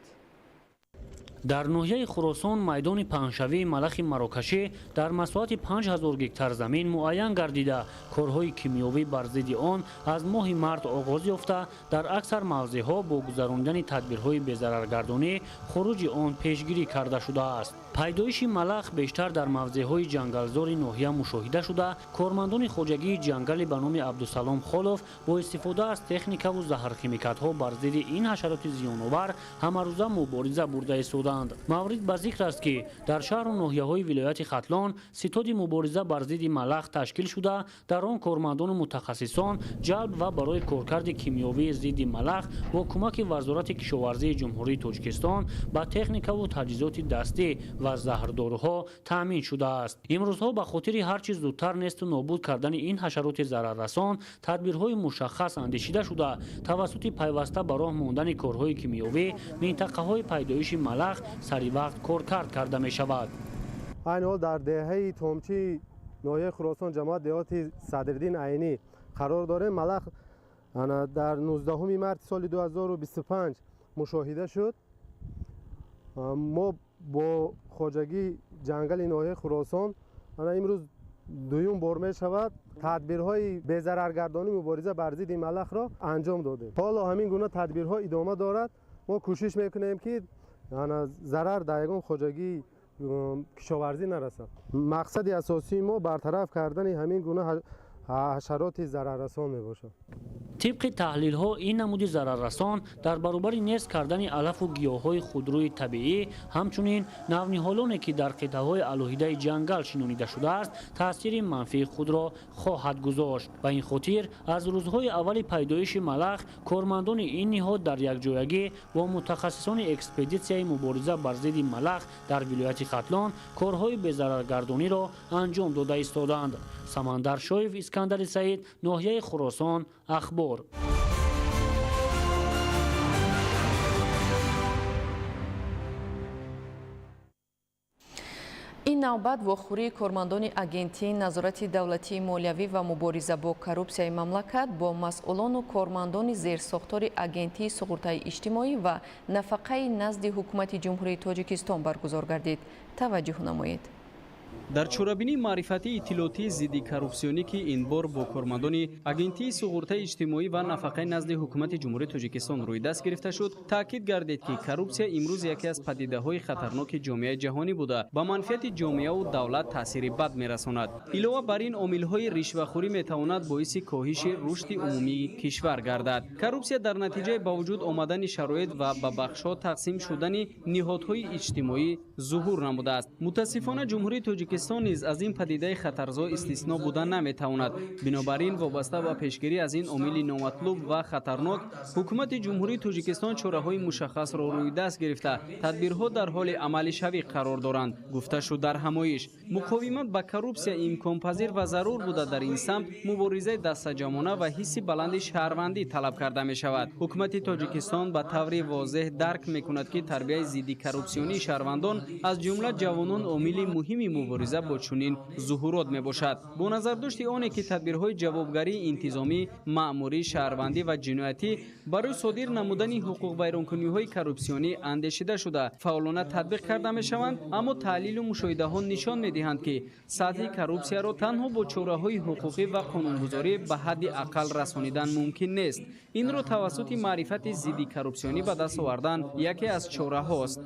Дар ноҳияи Хуросон майдони паҳншавии малахи марокашӣ дар масоҳати 5000 гектар замин муайян гардида, корҳои кимиёвӣ бар зидди он аз моҳи март оғоз ёфта, дар аксар мавзеъҳо бо гузаронидани тадбирҳои безараргардонӣ хуруҷи он пешгирӣ карда шудааст. Пайдоиши малах бештар дар мавзеъҳои ҷангалзори ноҳия мушоҳида шуда, кормандони хоҷагии ҷангали ба номи Абдусалом Холов бо истифода аз техникаву заҳрхимикатҳо бар зидди ин ҳашароти зиёновар ҳамарӯза мубориза бурда истоданд. Маврид ба зикр аст, ки дар шаҳру ноҳияҳои вилояти Хатлон ситоди мубориза бар зидди малах ташкил шуда, дар он кормандону мутахассисон ҷалб ва барои коркарди кимиёвии зидди малах бо кӯмаки Вазорати кишоварзии Ҷумҳурии Тоҷикистон ба техникаву таҷҳизоти дастӣ ва заҳрдоруҳо таъмин шудааст. Имрӯзҳо ба хотири ҳар чиз зудтар несту нобуд кардани ин ҳашароти зараррасон тадбирҳои мушаххас андешида шуда, тавассути пайваста ба роҳ мондани корҳои кимиёвӣ минтақаҳои пайдоиши малах саривақт коркард карда мешавад. Айни ҳол дар деҳаи Томчи ноҳияи Хуросон ҷамоат деҳоти Садриддин Айнӣ қарор дорем. Малах дар 19 марти соли 2025 мушоҳида шуд. Мо бо хоҷагии ҷангали ноҳияи Хуросон имрӯз дуюм бор мешавад. Тадбирҳои безараргардонӣ мубориза бар зидди малахро анҷом додем. Ҳоло ҳамин гуна тадбирҳо идома дорад. Мо кӯшиш мекунем, ки зарар дар ягон хоҷагии кишоварзӣ нарасад. Мақсади асосии мо бартараф кардани ҳамин гуна ҳашароти зараррасон мебошад. Тибқи таҳлилҳо, ин намуди зараррасон дар баробари нест кардани алафу гиёҳҳои худрӯи табиӣ, ҳамчунин навниҳолоне, ки дар қитъаҳои алоҳидаи ҷангал шинонида шудааст, таъсири манфии худро хоҳад гузошт. Ба ин хотир аз рӯзҳои аввали пайдоиши малах кормандони ин ниҳод дар якҷоягӣ бо мутахассисони экспедитсияи мубориза бар зидди малах дар вилояти Хатлон корҳои безараргардониро анҷом дода истодаанд. Самандар Шоев, Искандари Саид, ноҳияи Хуросон, Ахбор. Ин навбат вохӯрии кормандони Агентии назорати давлатии молиявӣ ва мубориза бо коррупсияи мамлакат бо масъулону кормандони зерсохтори Агентии суғуртаи иҷтимоӣ ва нафақаи назди Ҳукумати Ҷумҳурии Тоҷикистон баргузор гардид. Таваҷҷӯҳ намоед. Дар чорабинии маърифатии иттилоотии зидди коррупсионӣ, ки ин бор бо кормандони Агентии суғуртаи иҷтимоӣ ва нафақаи назди Ҳукумати Ҷумҳурии Тоҷикистон рӯи даст гирифта шуд, таъкид гардид, ки коррупсия имрӯз яке аз падидаҳои хатарноки ҷомеаи ҷаҳонӣ буда, ба манфиати ҷомеаву давлат таъсири бад мерасонад. Илова бар ин, омилҳои ришвахӯрӣ метавонад боиси коҳиши рушди умумии кишвар гардад. Коррупсия дар натиҷаи ба вуҷуд омадани шароит ва ба бахшҳо тақсим шудани ниҳодҳои иҷтимоӣ зуҳур намудааст. Мутаассифона, Ҷумҳурии Тоҷикистон низ аз ин падидаи хатарзо истисно буда наметавонад. Бинобар ин, вобаста ба пешгирӣ аз ин омили номатлуб ва хатарнок, Ҳукумати Ҷумҳурии Тоҷикистон чораҳои мушаххасро рӯи даст гирифта, тадбирҳо дар ҳоли амалишавӣ қарор доранд, гуфта шуд дар ҳамоиш. Муқовимат ба коррупсия имконпазир ва зарур буда, дар ин самт муборизаи дастаҷамона ва ҳисси баланди шаҳрвандӣ талаб карда мешавад. Ҳукумати Тоҷикистон ба таври возеҳ дарк мекунад, ки тарбияи зидди коррупсионии шаҳрвандон, аз ҷумла ҷавонон, омили муҳими мубориза бо чунин зуҳурот мебошад. Бо назардошти оне ки тадбирҳои ҷавобгарии интизомӣ, маъмурӣ, шаҳрвандӣ ва ҷиноятӣ барои содир намудани ҳуқуқвайронкуниҳои коррупсионӣ андешида шуда, фаъолона татбиқ карда мешаванд, аммо таҳлилу мушоҳидаҳо нишон медиҳанд, ки сатҳи коррупсияро танҳо бо чораҳои ҳуқуқӣ ва қонунгузорӣ ба ҳадди ақал расонидан мумкин нест. Инро тавассути маърифати зидди коррупсионӣ ба даст овардан яке аз чораҳост.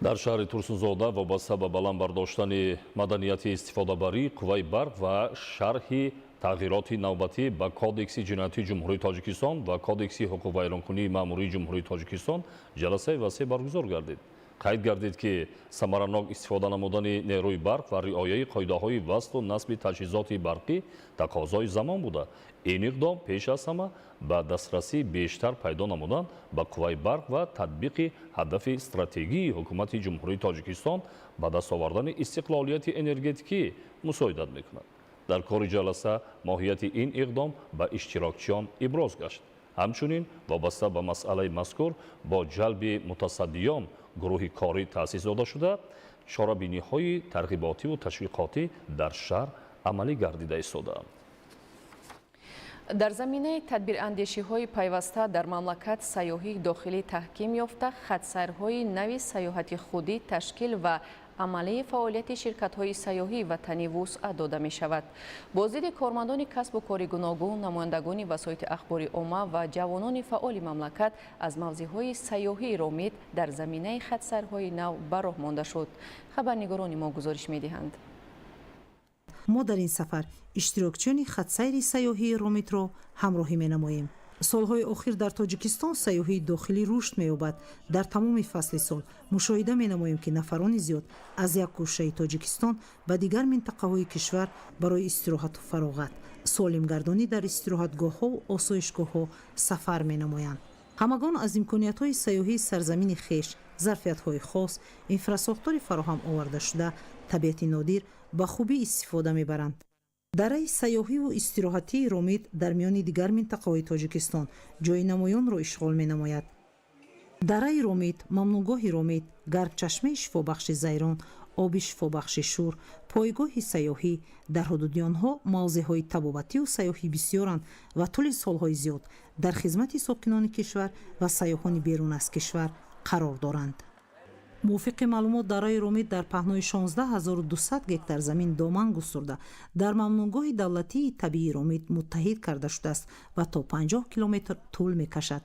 Дар шаҳри Турсунзода вобаста ба баланд бардоштани маданияти истифодабарии қувваи барқ ва шарҳи тағйироти навбатӣ ба Кодекси ҷиноятии Ҷумҳурии Тоҷикистон ва Кодекси ҳуқуқвайронкунии маъмурии Ҷумҳурии Тоҷикистон ҷаласаи васеъ баргузор гардид. Қайд гардид, ки самаранок истифода намудани нерӯи барқ ва риояи қоидаҳои васлу насби таҷҳизоти барқӣ тақозои замон буда, ин иқдом пеш аз ҳама ба дастрасии бештар пайдо намудан ба қувваи барқ ва татбиқи ҳадафи стратегии Ҳукумати Ҷумҳурии Тоҷикистон ба даст овардани истиқлолияти энергетикӣ мусоидат мекунад. Дар кори ҷаласа моҳияти ин иқдом ба иштирокчиён иброз гашт. Ҳамчунин вобаста ба масъалаи мазкур бо ҷалби мутасаддиён гурӯҳи корӣ таъсис дода шуда, чорабиниҳои тарғиботиву ташвиқотӣ дар шаҳр амалӣ гардида истодаанд. Дар заминаи тадбирандешиҳои пайваста дар мамлакат сайёҳии дохилӣ таҳким ёфта, хатсайрҳои нави сайёҳати худӣ ташкил ва амалии фаъолияти ширкатҳои сайёҳии ватанӣ вусъат дода мешавад. Боздиди кормандони касбу кори гуногун, намояндагони васоити ахбори омма ва ҷавонони фаъоли мамлакат аз мавзеъҳои сайёҳии Ромит дар заминаи хатсайрҳои нав ба роҳ монда шуд. Хабарнигорони мо гузориш медиҳанд. Мо дар ин сафар иштирокчиёни хатсайри сайёҳии Ромитро ҳамроҳӣ менамоем. Солҳои охир дар Тоҷикистон сайёҳии дохилӣ рушд меёбад. Дар тамоми фасли сол мушоҳида менамоем, ки нафарони зиёд аз як гӯшаи Тоҷикистон ба дигар минтақаҳои кишвар барои истироҳату фароғат, солимгардонӣ дар истироҳатгоҳҳову осоишгоҳҳо сафар менамоянд. Ҳамагон аз имкониятҳои сайёҳии сарзамини хеш, зарфиятҳои хос, инфрасохтори фароҳам овардашуда, табиати нодир ба хубӣ истифода мебаранд. Дараи сайёҳиву истироҳатии Ромит дар миёни дигар минтақаҳои Тоҷикистон ҷои намоёнро ишғол менамояд. Дараи Ромит, мамнӯъгоҳи Ромит, гармчашмаи шифобахши Зайрон, оби шифобахши Шур, пойгоҳи сайёҳӣ, дар ҳудуди онҳо мавзеъҳои табобативу сайёҳӣ бисёранд ва тӯли солҳои зиёд дар хизмати сокинони кишвар ва сайёҳони берун аз кишвар Қарор доранд. Мувофиқи маълумот, дараи Ромит дар паҳнои 16 200 гектар замин доман густурда, дар мамнӯъгоҳи давлатии табиии Ромит муттаҳид карда шудааст ва то 50 километр тӯл мекашад.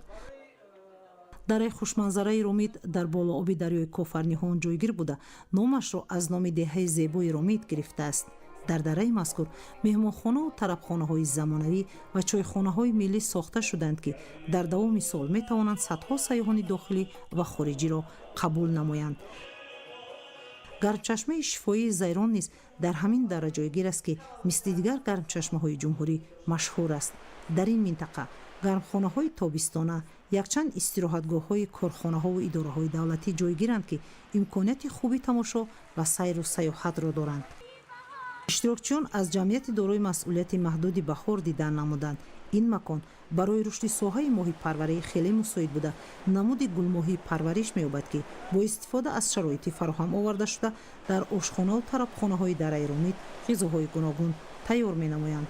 Дараи хушманзараи Ромит дар болооби дарёи Кофарниҳон ҷойгир буда, номашро аз номи деҳаи зебои Ромит гирифтааст. Дар дараи мазкур меҳмонхонаву тарабхонаҳои замонавӣ ва чойхонаҳои миллӣ сохта шуданд, ки дар давоми сол метавонанд садҳо сайёҳони дохилӣ ва хориҷиро қабул намоянд. Гармчашмаи шифоии Зайрон низ дар ҳамин дара ҷойгир аст, ки мисли дигар гармчашмаҳои ҷумҳурӣ машҳур аст. Дар ин минтақа гармхонаҳои тобистона, якчанд истироҳатгоҳҳои корхонаҳову идораҳои давлатӣ ҷойгиранд, ки имконияти хуби тамошо ва сайру сайёҳатро доранд. Иштирокчиён аз ҷамъияти дорои масъулияти маҳдуди «Баҳор» дидан намуданд. Ин макон барои рушди соҳаи моҳипарварӣ хеле мусоид буда, намуди гулмоҳӣ парвариш меёбад, ки бо истифода аз шароити фароҳам овардашуда дар ошхонаву тарабхонаҳои дараи Ромит ғизоҳои гуногун тайёр менамоянд.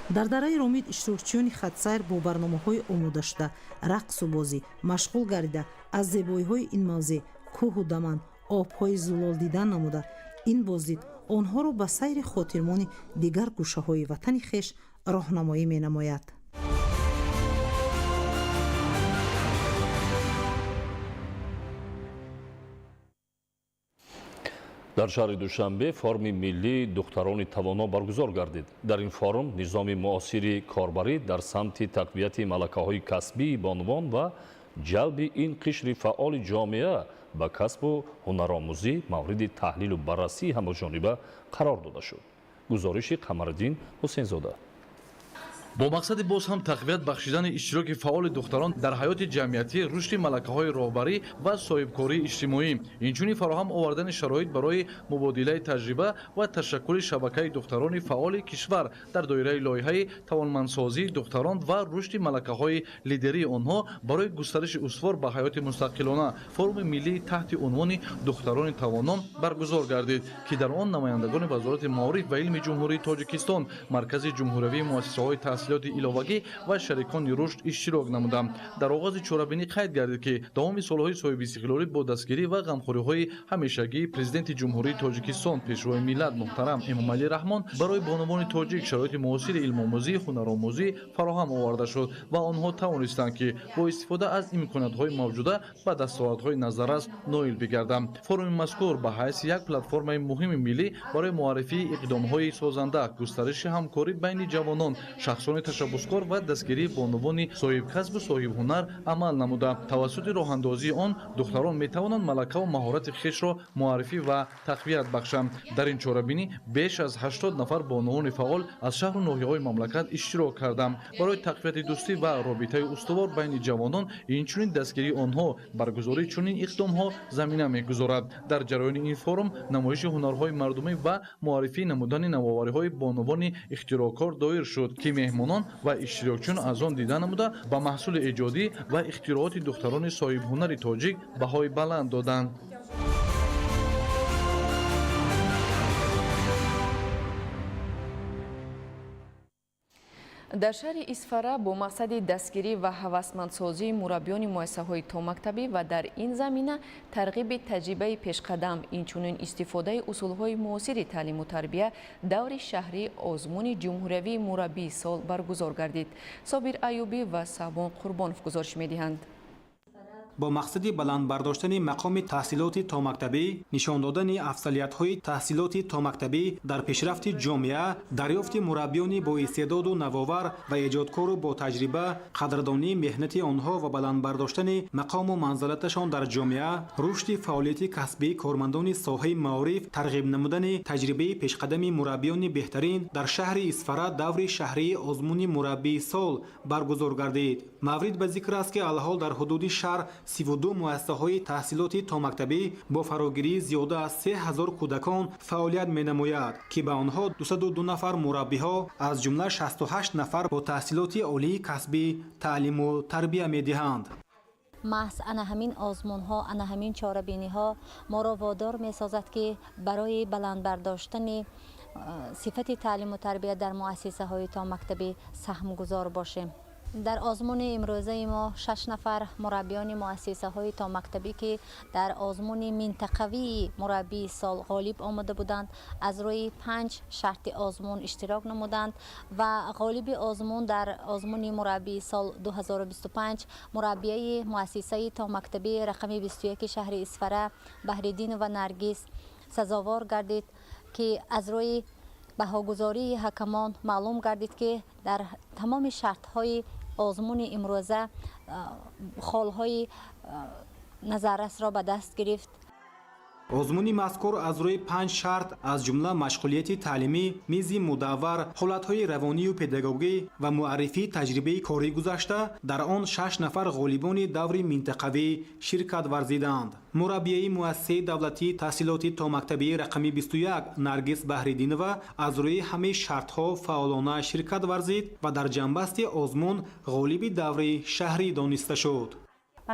Дар дараи Ромит иштирокчиёни хатсайр бо барномаҳои омодашуда, рақсу бозӣ машғул гардида, аз зебоиҳои ин мавзеъ, кӯҳу даман, обҳои зулол дидан намуда, ин боздид онҳоро ба сайри хотирмони дигар гӯшаҳои ватани хеш роҳнамоӣ менамояд. Дар шаҳри Душанбе форуми миллии духтарони тавоно баргузор гардид. Дар ин форум низоми муосири корбарӣ дар самти тақвияти малакаҳои касбии бонувон ва ҷалби ин қишри фаъоли ҷомеа ба касбу ҳунаромӯзӣ мавриди таҳлилу баррасии ҳамаҷониба қарор дода шуд. Гузориши Қамариддин Ҳусейнзода. Бо мақсади боз ҳам тақвият бахшидани иштироки фаъоли духтарон дар ҳаёти ҷамъиятӣ, рушди малакаҳои роҳбарӣ ва соҳибкории иҷтимоӣ, инчунин фароҳам овардани шароит барои мубодилаи таҷриба ва ташаккули шабакаи духтарони фаъоли кишвар дар доираи лоиҳаи тавонмандсозии духтарон ва рушди малакаҳои лидерии онҳо барои густариши устувор ба ҳаёти мустақилона, форуми миллии таҳти унвони «Духтарони тавоно» баргузор гардид, ки дар он намояндагони Вазорати маориф ва илми Ҷумҳурии Тоҷикистон, Маркази ҷумҳуриявии муассисаҳои таҳсилоти иловагӣ ва шарикони рушд иштирок намуданд. Дар оғози чорабинӣ қайд гардид, ки давоми солҳои соҳибистиқлолӣ бо дастгирӣ ва ғамхориҳои ҳамешагии Президенти Ҷумҳурии Тоҷикистон, Пешвои миллат муҳтарам Эмомалӣ Раҳмон, барои бонувони тоҷик шароити муосири илмомӯзӣ, ҳунаромӯзӣ фароҳам оварда шуд ва онҳо тавонистанд, ки бо истифода аз имкониятҳои мавҷуда ба дастовардҳои назаррас ноил бигарданд. Форуми мазкур ба ҳайси як платформаи муҳими миллӣ барои муаррифии иқдомҳои созанда, густариши ҳамкорӣ байни ҷавонон, шахсони ташаббускор ва дастгирии бонувони соҳибкасбу соҳибҳунар амал намуда, тавассути роҳандозии он духтарон метавонанд малакаву маҳорати хешро муаррифӣ ва тақвият бахшанд. Дар ин чорабинӣ беш аз 80 нафар бонувони фаъол аз шаҳру ноҳияҳои мамлакат иштирок карданд. Барои тақвияти дӯстӣ ва робитаи устувор байни ҷавонон, инчунин дастгирии онҳо, баргузории чунин иқдомҳо замина мегузорад. Дар ҷараёни ин форум намоиши ҳунарҳои мардумӣ ва муаррифӣ намудани навовариҳои бонувони ихтироъкор доир шуд, ки меҳмонон ва иштирокчиён аз он дида намуда, ба маҳсули эҷодӣ ва ихтирооти духтарони соҳибҳунари тоҷик баҳои баланд доданд. Дар шаҳри Исфара бо мақсади дастгирӣ ва ҳавасмандсозии мураббиёни муассисаҳои томактабӣ ва дар ин замина тарғиби таҷрибаи пешқадам, инчунин истифодаи усулҳои муосири таълиму тарбия, даври шаҳрии озмуни ҷумҳуриявии «Мураббии сол» баргузор гардид. Собир Аюбӣ ва Саҳбон Қурбонов гузориш медиҳанд. Бо мақсади баланд бардоштани мақоми таҳсилоти томактабӣ, нишон додани афзалиятҳои таҳсилоти томактабӣ дар пешрафти ҷомеа, дарёфти мураббиёни боистеъдоду навовар ва эҷодкору ботаҷриба, қадрдонии меҳнати онҳо ва баланд бардоштани мақому манзалаташон дар ҷомеа, рушди фаъолияти касбии кормандони соҳаи маориф, тарғиб намудани таҷрибаи пешқадами мураббиёни беҳтарин дар шаҳри Исфара даври шаҳрии озмуни «Мураббии сол» баргузор гардид. Маврид ба зикр аст, ки алҳол дар ҳудуди шаҳр 32 муассисаҳои таҳсилоти томактабӣ бо фарогирии зиёда аз 3000 кӯдакон фаъолият менамояд, ки ба онҳо 202 нафар мураббиҳо, аз ҷумла 68 нафар бо таҳсилоти олии касбӣ, таълиму тарбия медиҳанд. Маҳз ана ҳамин озмунҳо, ана ҳамин чорабиниҳо моро водор месозад, ки барои баланд бардоштани сифати таълиму тарбия дар муассисаҳои томактабӣ саҳмгузор бошем. Дар озмуни имрӯзаи мо 6 нафар мураббиёни муассисаҳои томактабӣ, ки дар озмуни минтақавии мураббии сол ғолиб омада буданд, аз рӯи 5 шарти озмун иштирок намуданд ва ғолиби озмун дар озмуни мураббии сол 2025 мураббияи муассисаи томактабӣ рақами 21 шаҳри Исфара Баҳриддинова Наргиз сазовор гардид, ки аз рӯи баҳогузории ҳакамон маълум гардид, ки дар тамоми шартҳои озмуни имрӯза холҳои назаррасро ба даст гирифт. Озмуни мазкур аз рӯи 5 шарт, аз ҷумла машғулияти таълимӣ, мизи мудаввар, ҳолатҳои равонию педагогӣ ва муаррифии таҷрибаи корӣ гузашта, дар он 6 нафар ғолибони даври минтақавӣ ширкат варзиданд. Мураббияи муассисаи давлатии таҳсилоти томактабии рақами 21 Наргиз Баҳриддинова аз рӯи ҳамаи шартҳо фаъолона ширкат варзид ва дар ҷанбасти озмун ғолиби даври шаҳрӣ дониста шуд.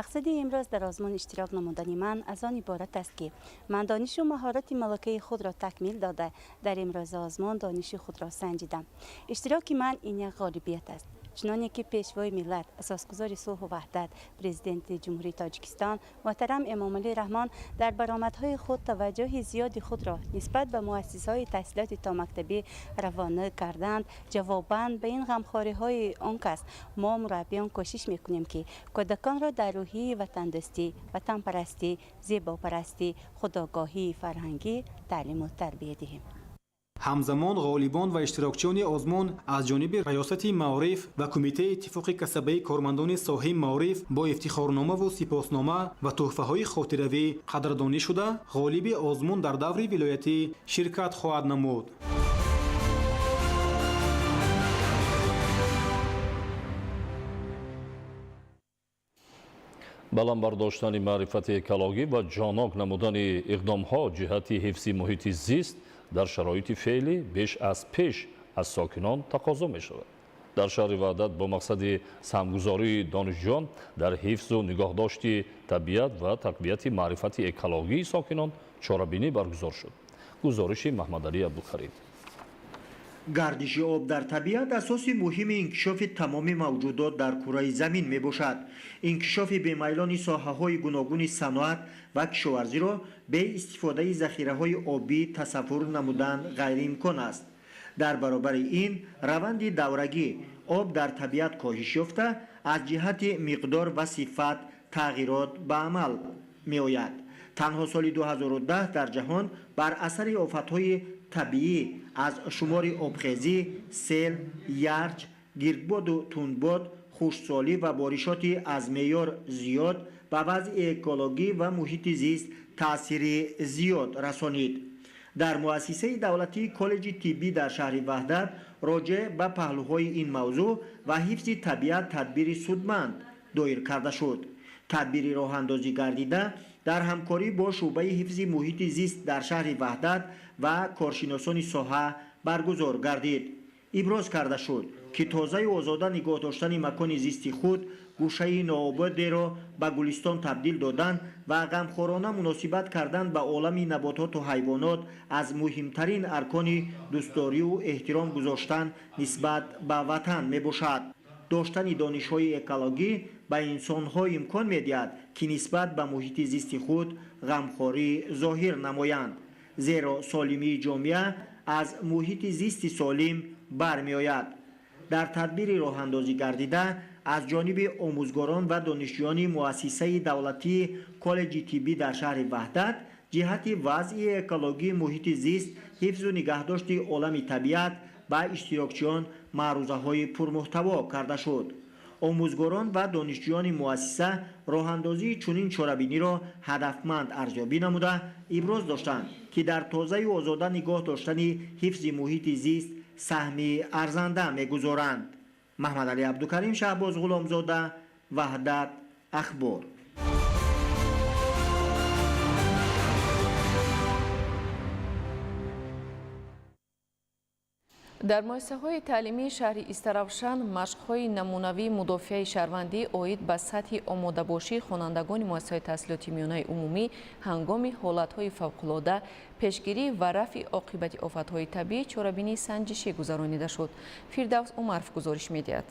Мақсади имрӯз дар озмун иштирок намудани ман аз он иборат аст, ки ман донишу маҳорати малакаи худро такмил дода, дар имрӯза озмун дониши худро санҷидам. Иштироки ман ин як ғолибият аст. Чуноне ки Пешвои миллат, асосгузори сулҳу ваҳдат, Президенти Ҷумҳурии Тоҷикистон муҳтарам Эмомалӣ Раҳмон дар баромадҳои худ таваҷҷӯҳи зиёди худро нисбат ба муассисаҳои таҳсилоти томактабӣ равона карданд, ҷавобан ба ин ғамхориҳои он кас мо мураббиён кӯшиш мекунем, ки кӯдаконро дар рӯҳияи ватандӯстӣ, ватанпарастӣ, зебопарастӣ, худогоҳии фарҳангӣ таълиму тарбия диҳем. Ҳамзамон ғолибон ва иштирокчиёни озмун аз ҷониби Раёсати маориф ва Кумитаи иттифоқи касабаи кормандони соҳаи маориф бо ифтихорномаву сипоснома ва тӯҳфаҳои хотиравӣ қадрдонӣ шуда, ғолиби озмун дар даври вилоятӣ ширкат хоҳад намуд. Баланд бардоштани маърифати экологӣ ва ҷонок намудани иқдомҳо ҷиҳати ҳифзи муҳити зист дар шароити феълӣ беш аз пеш аз сокинон тақозо мешавад. Дар шаҳри Ваҳдат бо мақсади саҳмгузории донишҷӯён дар ҳифзу нигоҳдошти табиат ва тақвияти маърифати экологии сокинон чорабинӣ баргузор шуд. Гузориши Маҳмадалӣ Абдукарим. Гардиши об дар табиат асоси муҳими инкишофи тамоми мавҷудот дар кураи замин мебошад. Инкишофи бемайлони соҳаҳои гуногуни саноат ва кишоварзиро бе истифодаи захираҳои обӣ тасаввур намудан ғайриимкон аст. Дар баробари ин раванди даврагӣ об дар табиат коҳиш ёфта, аз ҷиҳати миқдор ва сифат тағйирот ба амал меояд. Танҳо соли 2010 дар ҷаҳон бар асари офатҳои табиӣ аз шумори обхезӣ, сел, ярч, гирдбоду тундбод, хушксолӣ ва боришоти аз меъёр зиёд ба вазъи экологӣ ва муҳити зист таъсири зиёд расонид. Дар муассисаи давлатии коллеҷи тиббӣ дар шаҳри Ваҳдат роҷеъ ба паҳлӯҳои ин мавзӯъ ва ҳифзи табиат тадбири судманд доир карда шуд. Тадбири роҳандозӣ гардида дар ҳамкорӣ бо шӯъбаи ҳифзи муҳити зист дар шаҳри Ваҳдат ва коршиносони соҳа баргузор гардид. Иброз карда шуд, ки тозаю озода нигоҳ доштани макони зисти худ, гӯшаи ноободеро ба гулистон табдил додан ва ғамхорона муносибат кардан ба олами набототу ҳайвонот аз муҳимтарин аркони дӯстдорию эҳтиром гузоштан нисбат ба ватан мебошад. Доштани донишҳои экологӣ ба инсонҳо имкон медиҳад, ки нисбат ба муҳити зисти худ ғамхорӣ зоҳир намоянд, зеро солимии ҷомеа аз муҳити зисти солим бармеояд. Дар тадбири роҳандозӣ гардида аз ҷониби омӯзгорон ва донишҷӯёни муассисаи давлатии коллеҷи тиббӣ дар шаҳри Ваҳдат ҷиҳати вазъи экологии муҳити зист, ҳифзу нигаҳдошти олами табиат ба иштирокчиён маърузаҳои пурмуҳтаво карда шуд. Омӯзгорон ва донишҷӯёни муассиса роҳандозии чунин чорабиниро ҳадафманд арзёбӣ намуда, иброз доштанд, ки дар тозаю озода нигоҳ доштани ҳифзи муҳити зист саҳми арзанда мегузоранд. Маҳмадалӣ Абдукарим, Шаҳбоз Ғуломзода, Ваҳдат, Ахбор. Дар муассисаҳои таълимии шаҳри Истаравшан машқҳои намунавии мудофиаи шаҳрвандӣ оид ба сатҳи омодабошии хонандагони муассисаҳои таҳсилоти миёнаи умумӣ ҳангоми ҳолатҳои фавқулода, пешгирӣ ва рафъи оқибати офатҳои табиӣ чорабинии санҷишӣ гузаронида шуд. Фирдавс Умаров гузориш медиҳад.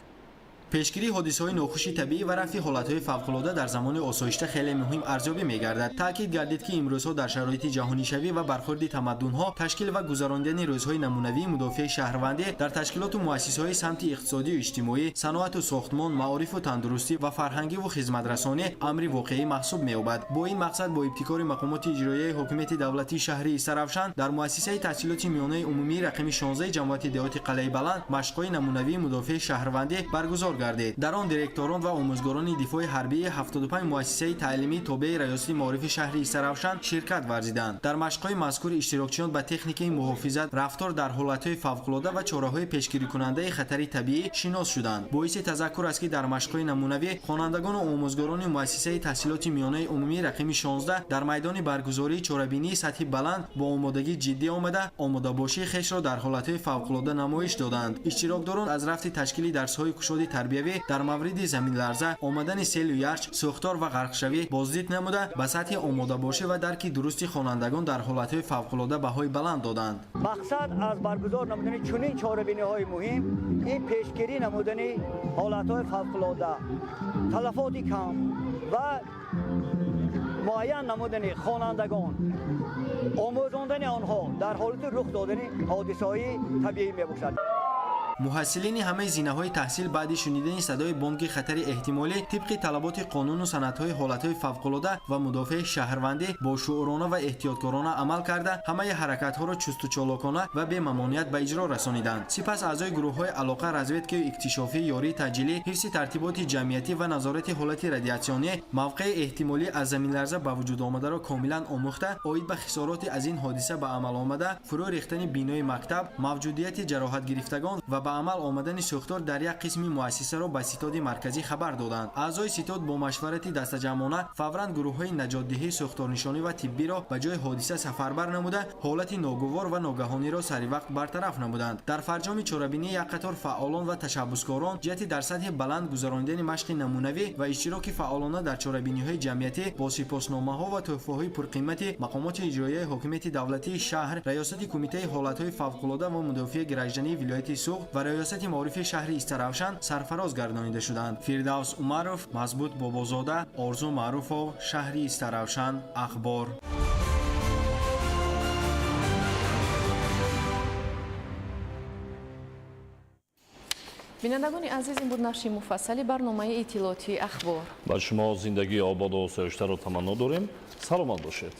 Пешгирии ҳодисаҳои нохуши табиӣ ва рафъи ҳолатҳои фавқулода дар замони осоишта хеле муҳим арзёбӣ мегардад. Таъкид гардид, ки имрӯзҳо дар шароити ҷаҳонишавӣ ва бархӯрди тамаддунҳо ташкил ва гузаронидани рӯзҳои намунавии мудофиаи шаҳрвандӣ дар ташкилоту муассисаҳои самти иқтисодию иҷтимоӣ, саноату сохтмон, маорифу тандурустӣ ва фарҳангиву хизматрасонӣ амри воқеӣ маҳсуб меёбад. Бо ин мақсад бо ибтикори мақомоти иҷроияи ҳокимияти давлатии шаҳри Истаравшан дар муассисаи таҳсилоти миёнаи умумии рақами 16 ҷамоати деҳоти Қалъаи Баланд машқҳои намунавии мудофиаи шаҳрвандӣ баргузор гардид. Дар он директорон ва омӯзгорони дифои ҳарбии 75 муассисаи таълимии тобеи раёсати маорифи шаҳри Истаравшан ширкат варзиданд. Дар машқҳои мазкур иштирокчиён ба техникаи муҳофизат, рафтор дар ҳолатҳои фавқулода ва чораҳои пешгирикунандаи хатари табиӣ шинос шуданд. Боиси тазаккур аст, ки дар машқҳои намунавӣ хонандагону омӯзгорони муассисаи таҳсилоти миёнаи умумии рақами 16 дар майдони баргузории чорабинии сатҳи баланд бо омодагии ҷиддӣ омада, омодабошии хешро дар ҳолатҳои фавқулода намоиш доданд. Иштирокдорон аз рафти ташкили дарсҳои кушоди тарбиявӣ дар мавриди заминларза, омадани селу ярч, сӯхтор ва ғарқшавӣ боздид намуда, ба сатҳи омодабошӣ ва дарки дурусти хонандагон дар ҳолатҳои фавқулода баҳои баланд доданд. Мақсад аз баргузор намудани чунин чорабиниҳои муҳим ин пешгирӣ намудани ҳолатҳои фавқулода, талафоти кам ва муайян намудани хонандагон, омӯзондани онҳо дар ҳолати рух додани ҳодисаҳои табиӣ мебошад. Муҳассилини ҳамаи зинаҳои таҳсил баъди шунидани садои бонги хатари эҳтимолӣ тибқи талаботи қонуну санадҳои ҳолатҳои фавқулода ва мудофиаи шаҳрвандӣ бо шуурона ва эҳтиёткорона амал карда, ҳамаи ҳаракатҳоро чусту-чолокона ва бемамоният ба иҷро расониданд. Сипас аъзои гурӯҳҳои алоқа, разведкаю иктишофӣ, ёрии таъҷилӣ, ҳифзи тартиботи ҷамъиятӣ ва назорати ҳолати радиатсионӣ мавқеи эҳтимолӣ аз заминларза ба вуҷуд омадаро комилан омӯхта, оид ба хисороти аз ин ҳодиса ба амал омада, фурӯ рехтани бинои мактаб, мавҷудияти ҷароҳатгирифтагон ва ба амал омадани сӯхтор дар як қисми муассисаро ба ситоди марказӣ хабар доданд. Аъзои ситод бо машварати дастаҷамъона фавран гурӯҳҳои наҷотдиҳӣ, сӯхторнишонӣ ва тиббиро ба ҷои ҳодиса сафарбар намуда, ҳолати ногувор ва ногаҳониро саривақт бартараф намуданд. Дар фарҷоми чорабинӣ як қатор фаъолон ва ташаббускорон ҷиҳати дар сатҳи баланд гузаронидани машқи намунавӣ ва иштироки фаъолона дар чорабиниҳои ҷамъиятӣ бо сипосномаҳо ва тӯҳфаҳои пурқимати мақомоти иҷроияи ҳокимияти давлатии шаҳр, раёсати кумитаи ҳолатҳои фавқулода ва мудофиаи граждании вилояти Суғд ва раёсати маорифи шаҳри Истаравшан сарфароз гардонида шуданд. Фирдавс Умаров, Мазбут Бобозода, Орзу Маъруфов, шаҳри Истаравшан, Ахбор. Бинандагони азиз, ин буд нашри муфассали барномаи иттилоотии Ахбор. Ба шумо зиндагии ободу осоиштаро таманно дорем. Саломат бошед.